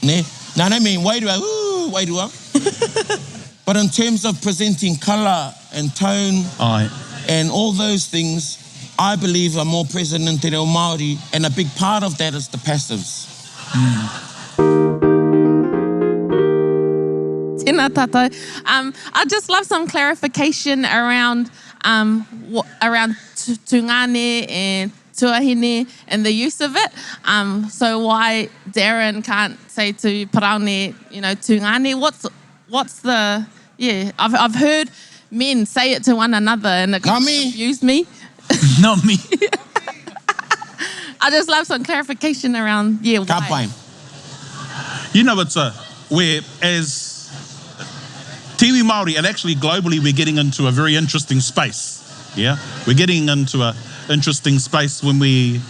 B: Ne? Now, I don't mean wairua, ooh, wairua. but in terms of presenting colour and tone
D: Aye.
B: and all those things, I believe are more present in te reo Māori, and a big part of that is the passives.
C: Mm.
G: Tēnā tātou. Um, I'd just love some clarification around um, what, around tungane and tuahine and the use of it. Um, so why Darren can't say to Paraone, you know, tungane? What's what's the yeah? I've I've heard men say it to one another and it
B: Not me.
G: confused me.
C: Not me.
G: I just love some clarification around yeah why.
B: Ka pai.
D: You know, it's a where as Te Iwi Māori and actually globally we're getting into a very interesting space. Yeah, we're getting into a interesting space when we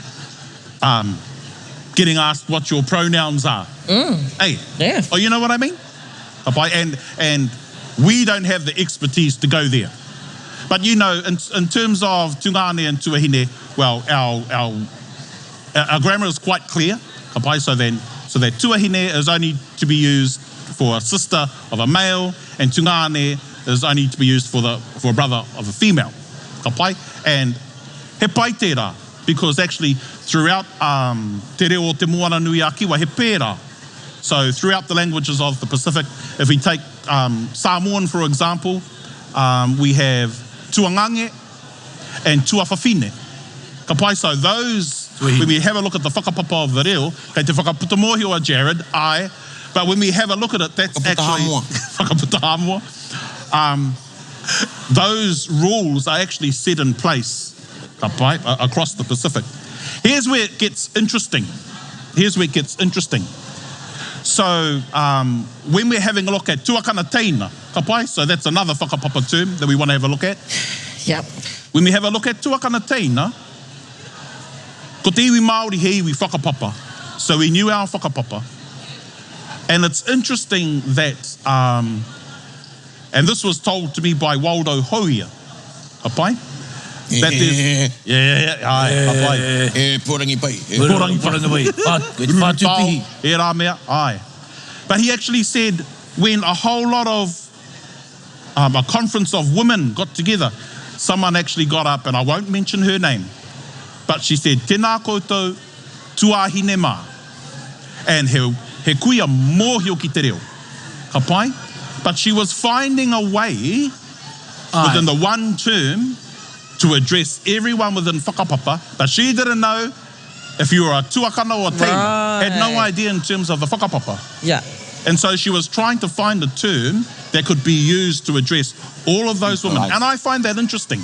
D: um, getting asked what your pronouns are.
E: Mm.
D: Hey,
E: yeah.
D: Oh, you know what I mean? And and we don't have the expertise to go there. But you know, in, in terms of tungane and tuahine, well, our, our, our grammar is quite clear. So then, so that tuahine is only to be used for a sister of a male, and tungane is only to be used for, the, for a brother of a female. Ka pai? And he pai tērā, because actually throughout um, te reo o Te Moana Nui a Kiwa, he pērā. So throughout the languages of the Pacific, if we take um, Samoan, for example, um, we have tuangange and tuawhawhine. Ka pai, so those, when we have a look at the whakapapa of the reo, kei te whakaputa mōhio a Jared, ai, but when we have a look at it, that's
B: Whakaputa
D: actually...
B: Hamoa.
D: Whakaputa Hamoa. Um, those rules are actually set in place ka pai, across the Pacific. Here's where it gets interesting. Here's where it gets interesting. So um, when we're having a look at tuakana teina, ka pai, so that's another whakapapa term that we want to have a look at.
E: Yep.
D: When we have a look at tuakana teina, ko te iwi Māori he iwi whakapapa. So we knew our whakapapa. And it's interesting that, um, and this was told to me by Waldo Hoia, ka pai? That there's, yeah, yeah, yeah, aye, ka pai.
B: E porangi pai. E
D: Porangi
C: pai. Whātupihi.
D: E rā mea, aye. But he actually said when a whole lot of, um, a conference of women got together, someone actually got up, and I won't mention her name, but she said, tēnā koutou tuahine mā. And he, he kuia mōhio ki te reo. Ka pai? But she was finding a way within the one term to address everyone within whakapapa, but she didn't know if you were a tuakana or a teina. Had no
E: Right.
D: idea in terms of the whakapapa.
E: Yeah.
D: And so she was trying to find a term that could be used to address all of those women. And I find that interesting.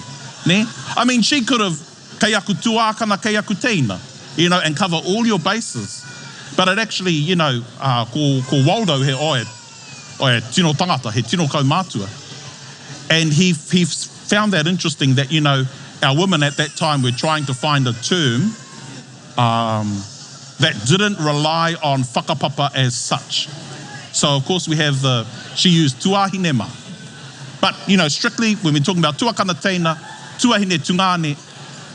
D: Ne? I mean, she could have kei aku tuakana, kei aku teina, you know, and cover all your bases. But it actually, you know, uh, ko, ko Waldo he oe, oe tino tangata, he tino kaumātua. And he, he found that interesting that, you know, our women at that time were trying to find a term um, that didn't rely on whakapapa as such. So, of course, we have the, she used tuahinema. But, you know, strictly, when we're talking about tuakana teina, tuahine tungane,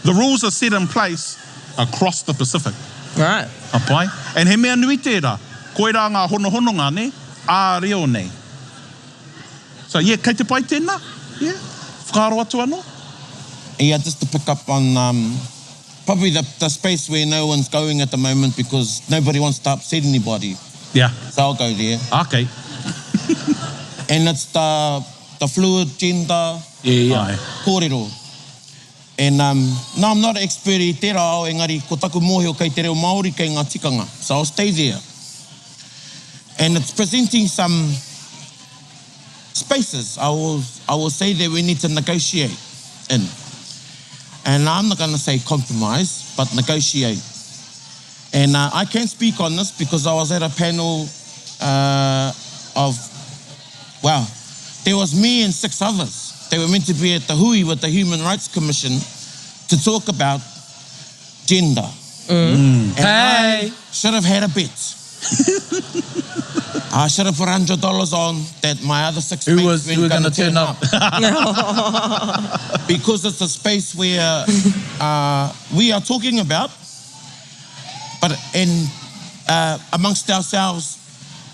D: the rules are set in place across the Pacific.
E: Right.
D: Ka pai. And he mea nui tērā. Koirā ngā honohononga, ne? Ā reo nei. So, yeah, kei te pai tēnā? Yeah. Whakaaro atu anō?
B: Yeah, just to pick up on um, probably the, the space where no one's going at the moment because nobody wants to upset anybody.
D: Yeah.
B: So I'll go there.
D: Okay.
B: And it's the, the fluid gender
C: Yeah, yeah.
B: kōrero. And um, no, I'm not an expert i tērā ao, engari ko taku mōhio kei te reo Māori kei ngā tikanga. So I'll stay there. And it's presenting some spaces I will, I will say that we need to negotiate in. And I'm not going to say compromise, but negotiate. And uh, I can speak on this because I was at a panel uh, of, well, there was me and six others. They were meant to be at the Hui with the Human Rights Commission to talk about gender.
C: Mm.
B: And
C: Hey.
B: I should have had a bet. I should have put $100 on that my other six
C: Who
B: mates
C: was
B: weren't
C: who were
B: gonna
C: going to turn up?
B: because it's a space where uh, we are talking about, but in uh, amongst ourselves,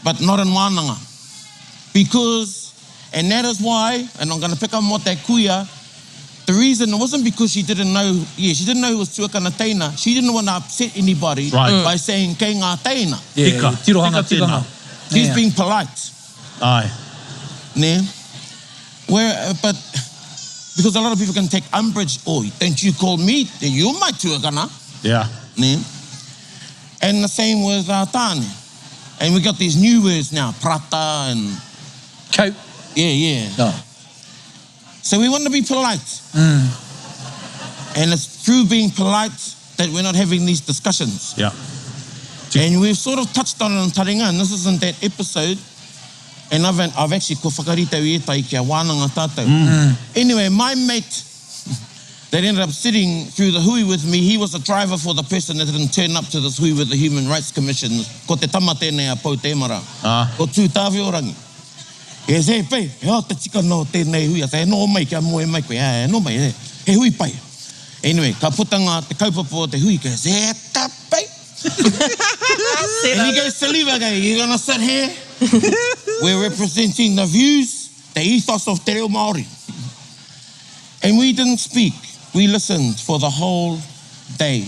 B: but not in wānanga. Because, and that is why, and I'm going to pick up what that kuia, the reason it wasn't because she didn't know, yeah, she didn't know who was tuakana teina. She didn't want to upset anybody
D: Right. Mm.
B: by saying kei ngā teina.
C: Yeah,
D: Tika.
C: tirohanga,
D: Tika tēnā.
C: tikanga.
B: She's
C: Yeah.
B: being polite.
D: Aye.
B: Ne? Where, uh, but because a lot of people can take umbrage, oh, don't you call me, you're my tuakana.
D: Yeah.
B: Ne? And the same with uh, tāne. And we got these new words now, prata and
C: Coat.
B: yeah, yeah.
C: No.
B: So we want to be polite. And it's through being polite that we're not having these discussions.
D: Yeah.
B: And we've sort of touched on it in Taringa, and this isn't that episode. And I've, I've actually ko whakarite i ētai kia wānanga tātou. Anyway, my mate that ended up sitting through the hui with me, he was a driver for the person that didn't turn up to this hui with the Human Rights Commission. Ko te tama tēnei a Pau Tēmara.
D: Ah.
B: Ko Tūtāwhiorangi. He say, hey, pei, he ao te tika no tēnei hui. I say, no mai, kia moe mai koe. Eh, no mai, eh. He hui pai. Anyway, ka puta ngā te kaupapa o te hui, ka say, e ta pai. And he goes to leave, okay, you're gonna sit here? We're representing the views, the ethos of Te Reo Māori. And we didn't speak. We listened for the whole day.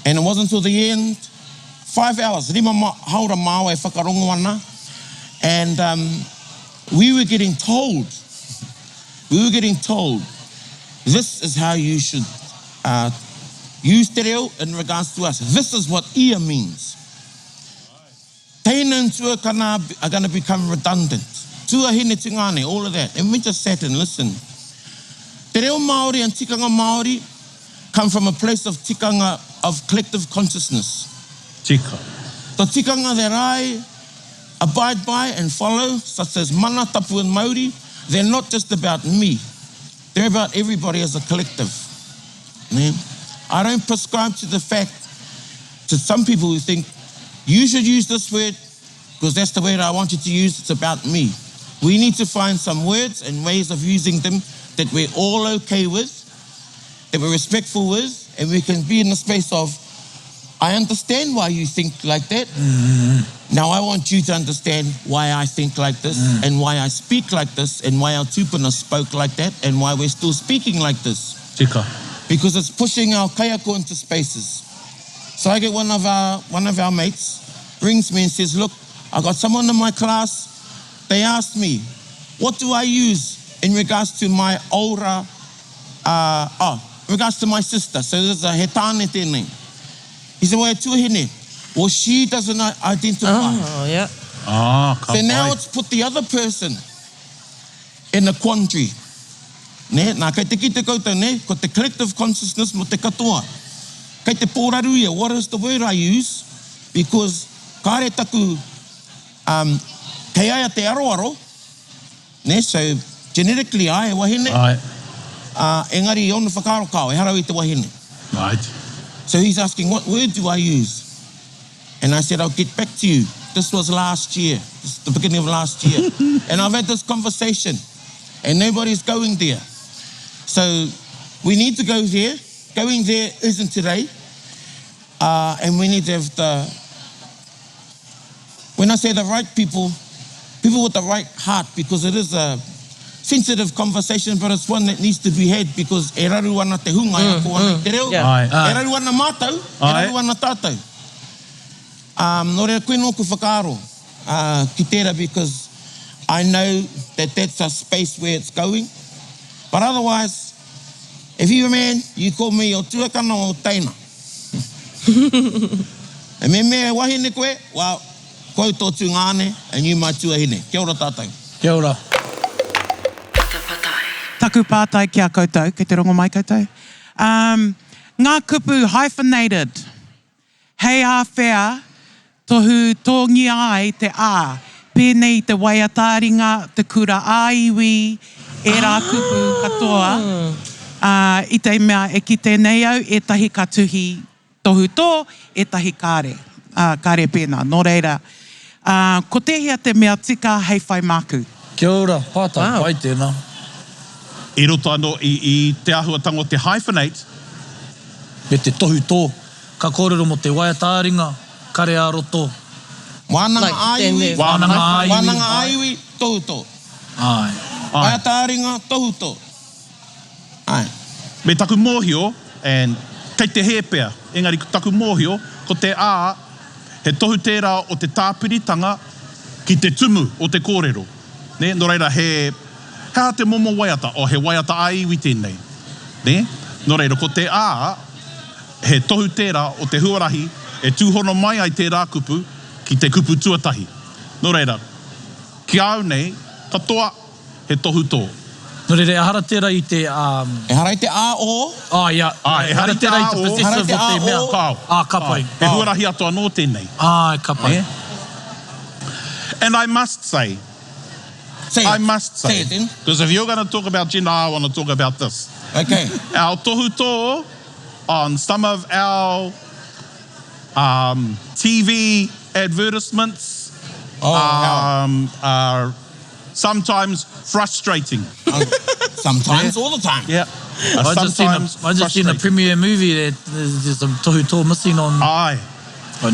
B: And it wasn't until the end, five hours, rima ma, haura māua e whakarongo ana. And um, we were getting told, we were getting told, this is how you should uh, use te reo in regards to us. This is what ia means. Teina and tuakana are going to become redundant. Tuahine tungane, all of that. And we just sat and listened. Te reo Māori and tikanga Māori come from a place of tikanga of collective consciousness.
D: Tika.
B: The tikanga that I abide by and follow, such as mana, tapu and mauri, they're not just about me. They're about everybody as a collective. Yeah? I don't prescribe to the fact to some people who think you should use this word because that's the word I want you to use. It's about me. We need to find some words and ways of using them that we're all okay with, that we're respectful with, and we can be in the space of, I understand why you think like that. Now I want you to understand why I think like this and why I speak like this and why our tupuna spoke like that and why we're still speaking like this
D: Tika.
B: because it's pushing our kaiako into spaces. So I get one of our one of our mates rings me and says, "Look, I got someone in my class. They asked me, what do I use in regards to my aura? Uh, oh, in regards to my sister. So there's a hetane tēnei. He said, well, tuahine. Well, she doesn't identify.
E: Oh, yeah.
D: Ah, ka
B: So now
D: pai.
B: it's put the other person in a quandary. Ne? Nā, kei te kite koutou, ne? Ko te collective consciousness mo te katoa. Kei te pōraru ia, what is the word I use? Because kāre taku, um, kei aia te aroaro, ne? So, genetically ai, wahine,
D: Ai.
B: uh, engari i ona whakaaro kao, e harau i te wahine.
D: Right.
B: So he's asking, what word do I use? And I said, I'll get back to you. This was last year, this is the beginning of last year. and I've had this conversation, and nobody's going there. So we need to go there. Going there isn't today. Uh, and we need to have the, when I say the right people, people with the right heart, because it is a sensitive conversation, but it's one that needs to be had because e raru ana te hunga e ako ana i te reo.
E: yeah.
D: Ai.
B: E raru ana mātou, e
D: Ai.
B: raru ana tātou. Um, nō reira, koe nōku whakaaro uh, ki tērā because I know that that's a space where it's going. But otherwise, if you're a man, you call me your tuakana or teina. E me mea he wahine koe, well, ko au tō tungāne and you my tuahine. Kia ora tātou.
C: Kia ora.
H: Patapatai.
I: Taku pātai ki a koutou, kei te rongo mai koutou? Um, ngā kupu hyphenated. Hei āwhea tohu tōngia ai te A, pēnei i te waiata-ā-ringa, te kura ā-iwi, ērā kupu katoa, ā, i te mea e kite nei au, ētahi ka tuhi tohutō, ētahi kāre, ā, kāre pēnā. Nō reira, ā, ko tēhea te mea tika hei whai māku?
C: Kia ora, pātai pai tēnā.
D: I roto anō i te āhuatanga o te hyphenate.
C: Me te tohutō. Ka kōrero mō te waiata-ā-ringa, kare ā-roto.
B: Wānanga ā-iwi.
C: Wānanga ā-iwi.
B: Wānanga ā-iwi, tohutō.
C: Āe.
B: Waiata-ā-ringa, tohutō. Āe.
D: Me taku mōhio, and kei te hē pea, engari ko taku mōhio, ko te ā, he tohu tērā o te tāpiritanga ki te tumu o te kōrero. Nē, nō reira he, he aha te momo waiata? Oh, he waiata ā-iwi tēnei. Nē? Nō reira, ko te ā, He tohu tērā o te huarahi e tūhono mai ai tērā kupu ki te kupu tuatahi. Nō reira, ki a au nei, katoa he tohutō.
C: Nō reira, ehara tērā i te.
B: Ehara i te ā-o.
C: Ā, ia.
D: Ā, ehara i te
C: tērā i te
D: ā-o.
C: possessive o te mea.
D: Kāo.
C: Ā, ka pai.
D: He huarahi atu anō tēnei.
C: Āe, ka pai.
D: And I must say,
B: Say it.
D: I must
B: Say
D: say,
B: it then.
D: because if you're going to talk about gender, I want to talk about this.
B: Okay.
D: Our tohutō on some of our um, TV advertisements
B: Oh,
D: um, are sometimes frustrating.
B: Sometimes, all the time.
D: Yeah.
C: I just seen a, I just seen a premiere movie that there's just some tohutō missing on.
D: Aye.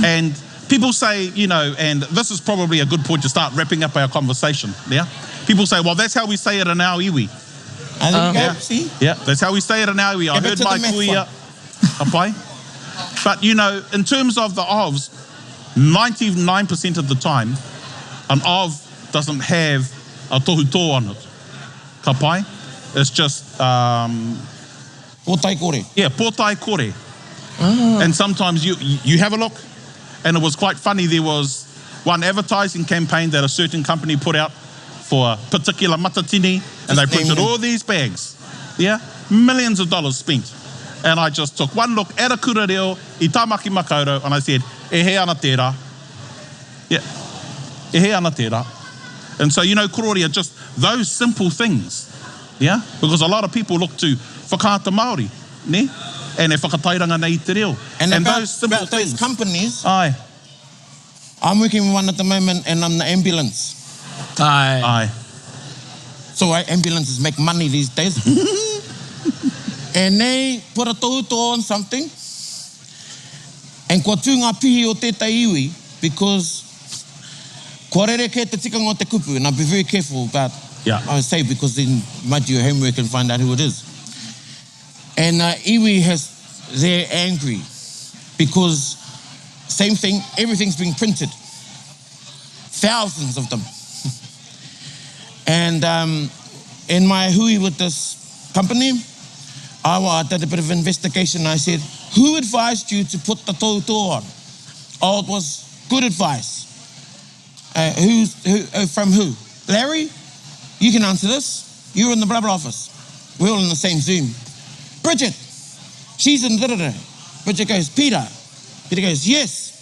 D: And people say, you know, and this is probably a good point to start wrapping up our conversation, yeah? People say, well, that's how we say it in our iwi.
B: And there you go,
D: Yeah.
B: see?
D: Yeah, that's how we say it in our iwi. I
B: Give it
D: heard
B: to the
D: my
B: math
D: kuia. Ka pai. But, you know, in terms of the ofs, 99% of the time, an of doesn't have a tohutō on it. Ka pai. It's just... Um,
B: pōtae kore.
D: Yeah, pōtae kore. And sometimes you, you have a look, and it was quite funny. There was one advertising campaign that a certain company put out for a particular matatini, and they
B: Just name
D: printed
B: them.
D: all these bags. Yeah, millions of dollars spent. And I just took one look at a kura reo i Tāmaki Makaurau, and I said, e he ana tērā. Yeah, e he ana tērā. And so, you know, kororia, just those simple things. Yeah, because a lot of people look to whakaata Māori, ne? And e whakatairanga nei i te reo.
B: And, about,
D: those simple
B: about those
D: things.
B: companies,
D: Aye.
B: I'm working with one at the moment and I'm the ambulance.
C: Aye.
D: Aye.
B: So right, ambulances make money these days. and they put a tohutohu on something. And kua tū ngā pihi o tētahi iwi because kua rerekē te tikanga o te kupu and I'd be very careful about
D: Yeah.
B: I would say because then you might do your homework and find out who it is. And uh, iwi has, they're angry because same thing, everything's being printed. Thousands of them. And um, in my hui with this company, I, I did a bit of investigation. I said, who advised you to put the tohutohu on? Oh, it was good advice. Uh, who's, who, uh, from who? Larry? You can answer this. You're in the blah blah office. We're all in the same Zoom. Bridget, she's in da da da. Bridget goes, Peter. Peter goes, yes.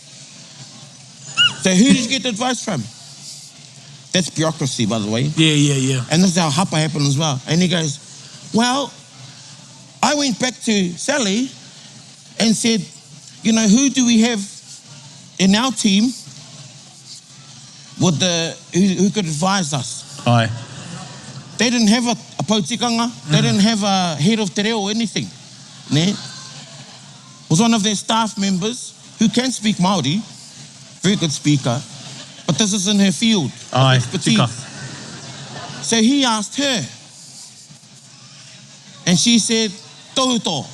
B: So who did you get the advice from? That's bureaucracy, by the way.
C: Yeah, yeah, yeah.
B: And this is how hapa happened as well. And he goes, well, I went back to Sally and said, you know, who do we have in our team with the who, who could advise us?
D: Aye.
B: They didn't have a, a poutikanga. They didn't have a head of te reo or anything. Ne? Was one of their staff members who can speak Māori, very good speaker, but this is in her field of
D: Aye,
B: expertise.
D: tika.
B: So he asked her, and she said, tohuto.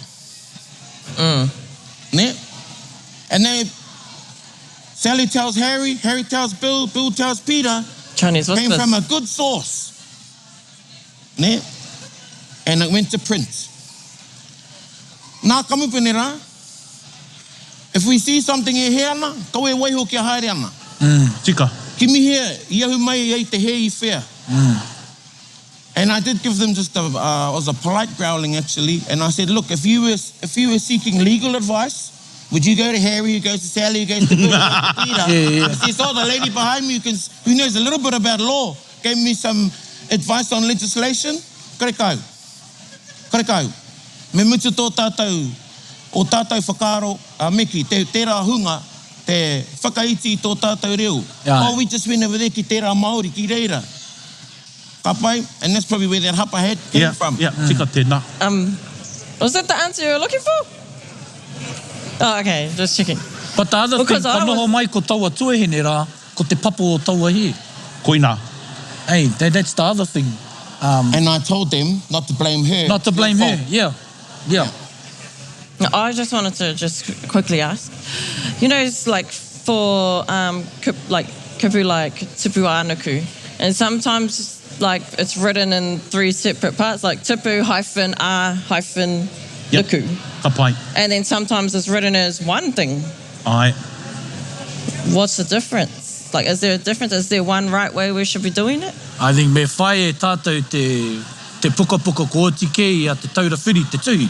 B: Ne? And then Sally tells Harry, Harry tells Bill, Bill tells Peter.
E: Chinese
B: Came
E: whispers.
B: from a good source. Nē? And it went to print. Nā kamupene rā, if we see something e hē ana, kaua e waiho kia haere ana.
D: Tika.
B: Kimihia, i ahu mai ai te hē i whea. And I did give them just a, uh, it was a polite growling actually, and I said, look, if you were, if you were seeking legal advice, would you go to Harry, who goes to Sally, who goes to Bill, who goes to Peter?
C: Yeah, yeah.
B: He says, oh, the lady behind me who, can, who knows a little bit about law gave me some advice on legislation. Karekau. Karekau. Me mutu tō tātou, o tātou whakaaro, a me kī, te, tērā hunga, te whakaiti i tō tātou reo.
C: Yeah.
B: Oh, we just went over there ki tērā Māori, ki reira. Ka pai, and that's probably where that hapa hat came
D: Yeah,
B: from.
D: yeah, tika tēnā.
E: Um, was that the answer you were looking for? Oh, okay, just checking.
C: But the other thing,
E: Because
C: ka
E: I
C: noho
E: was-
C: mai ko taua tuahine rā, ko te papa o taua hē.
D: Koinā.
C: Hey, that, that's the other thing.
B: And I told them not to blame her.
C: Not to blame her,
B: Fault.
C: yeah. Yeah.
E: I just wanted to just quickly ask. You know, it's like for um, like kupu like tupuanuku, and sometimes like it's written in three separate parts, like tipu hyphen a hyphen
D: Yep.
E: nuku,
D: Ka pai.
E: and then sometimes it's written as one thing.
D: Ai.
E: What's the difference? Like, is there a difference? Is there one right way we should be doing it?
C: I think me whai e tātou te, te pukapuka ko oti kē i a Te Taura Whiri te tuhi.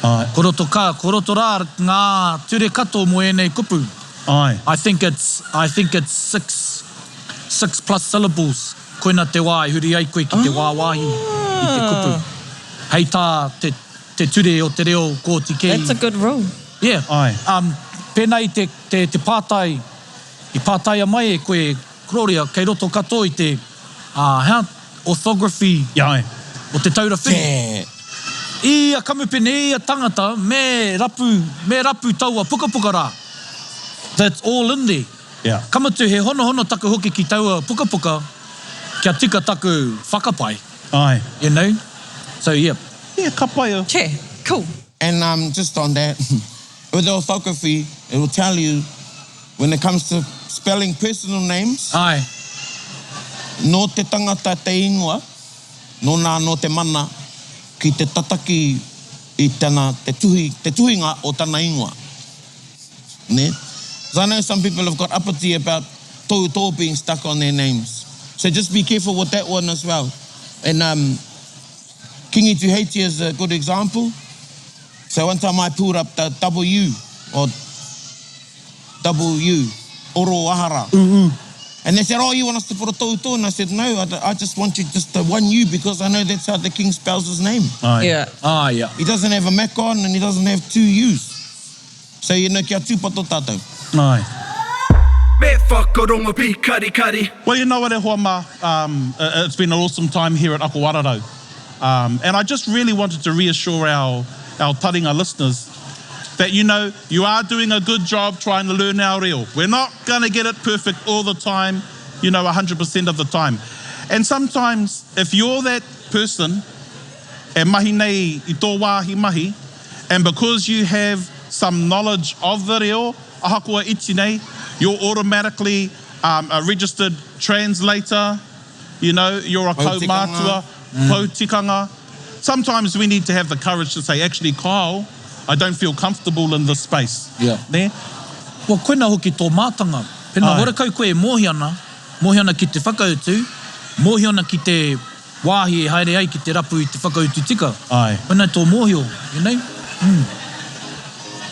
D: Ai.
C: Ko roto ka, ko roto rā ngā ture katoa mō ēnei kupu.
D: Ai.
C: I think it's, I think it's six, six plus syllables. Koina te wā i huri ai koe ki te wāwāhi i te kupu. Hei tā te, te ture o te reo ko oti kē i.
E: That's a good rule.
C: Yeah.
D: Ai.
C: Um, pēnā i te, te, te pātai, i pātaia mai e koe, Gloria, kei roto katoa i te, uh, how, orthography
D: Yeah, ai.
C: o Te Taura Whiri.
B: Yeah.
C: I ia kamupene, i ia tangata, me rapu, me rapu taua pukapuka rā. That's all in there.
D: Yeah.
C: Ka mutu, he honohono taku hoki ki taua pukapuka kia tika taku whakapae,
D: Ai.
C: you know? So, yeah.
D: Yeah, ka pai au.
E: Che, cool.
B: And um, just on that, with the orthography, it will tell you when it comes to spelling personal names,
C: Ai.
B: nō te tangata te ingoa, nōna anō te mana ki te tataki i tana, te tuhi, te tuhinga o tana ingoa. Nē? Because I know some people have got uppity about tohutō being stuck on their names. So just be careful with that one as well. And um, Kingi Tuheitia is a good example. So one time I pulled up the W or W, Oro Ahara. And they said, oh, you want us to put a tohu And I said, no, I, I just want you just the one U because I know that's how the king spells his name.
D: Ai.
E: Yeah.
C: Ah, yeah.
B: He doesn't have a macron and he doesn't have two U's. So, you know, kia tūpato tātou.
D: Ai.
A: Me whakarongo pīkarikari.
D: Well, you know what, e hoa mā, um, it's been an awesome time here at Ako Ararau. Um, and I just really wanted to reassure our, our taringa listeners that, you know, you are doing a good job trying to learn our reo. We're not going to get it perfect all the time, you know, 100% of the time. And sometimes, if you're that person e mahi nei i tō wāhi mahi, and because you have some knowledge of the reo, ahakoa iti nei, you're automatically um, a registered translator, you know, you're a
B: Pou tikanga.
D: kaumātua, pou tikanga. Sometimes we need to have the courage to say, actually, Kyle, I don't feel comfortable in this space.
C: Yeah.
D: Nē?
C: Well, koina hoki tō mātanga. Pēnā
D: Ai.
C: horekau koe e mōhio ana, mōhio ana ki te whakautu, mōhio ana ki te wāhi e haere ai ki te rapu i te whakautu tika.
D: Ai.
C: Koina tō mōhio, you know?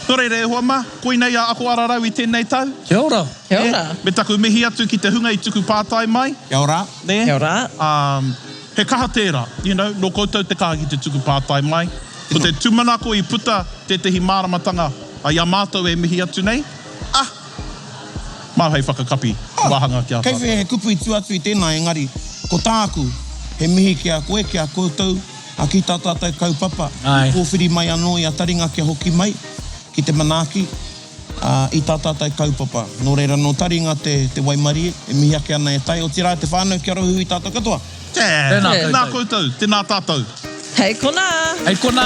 D: Nō reira, e hoa mā, koinei a Ako Ararau i tēnei tau.
C: Kia ora.
E: Kia ora.
D: Me taku mihi atu ki te hunga i tuku pātai mai.
B: Kia ora.
D: Nē?
E: Kia ora.
D: Um, he kaha tērā, you know, nō koutou te kaha ki te tuku pātai mai. Ko te tūmanako i puta tētehi māramatanga i a mātou e mihi atu nei, ah, māu hei whakakapi te wāhanga ki a
B: Kei
D: tātou.
B: whea he kupu i tua atu i tēnā, engari, ko tāku, he mihi ki a koe, ki a koutou, a ki tā tātou kaupapa,
C: Āe.
B: i pōwhiri mai anō i a taringa kia hoki mai ki te manaaki, ā, i tā tātou kaupapa. Nō reira, nō taringa te, te waimarie, e mihi ake ana e tai, otirā te whānau kia rohuhui tātou katoa.
C: Tēnā
D: Tēnā
C: koutou.
D: koutou, tēnā tātou.
E: Hei konā!
C: Hei konā!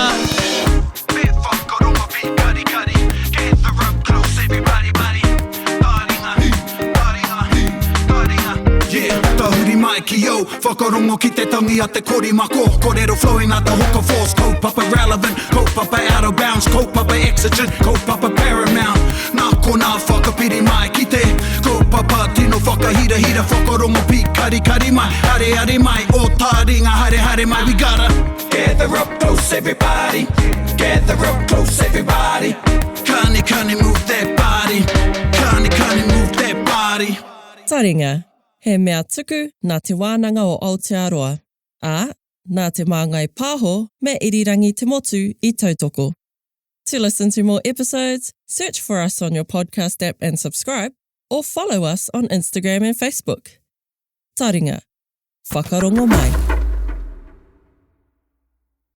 A: Me whakarongo pīkarikari. Get the rope close, everybody, buddy. Taringa, taringa, taringa. Yeah, tahuri. mako Whakarongo ki te tangi a te korimako Korero flowing like the hook of force Kaupapa relevant, kaupapa out of bounds Kaupapa exigent, kaupapa paramount Nā konā whakapiri mai ki te Kaupapa tino whakahirahira Whakarongo pīkarikari mai, areare mai Ō tāringa haere haere mai We gotta gather up close everybody Gather up close everybody Kani kani move that body Kani kani move that body
E: Taringa, He mea tuku nā Te Wānanga o Aotearoa, ā, nā Te Māngai Pāho me Irirangi Te Motu i tautoko. To listen to more episodes, search for us on your podcast app and subscribe, or follow us on Instagram and Facebook. Taringa. Whakarongo mai.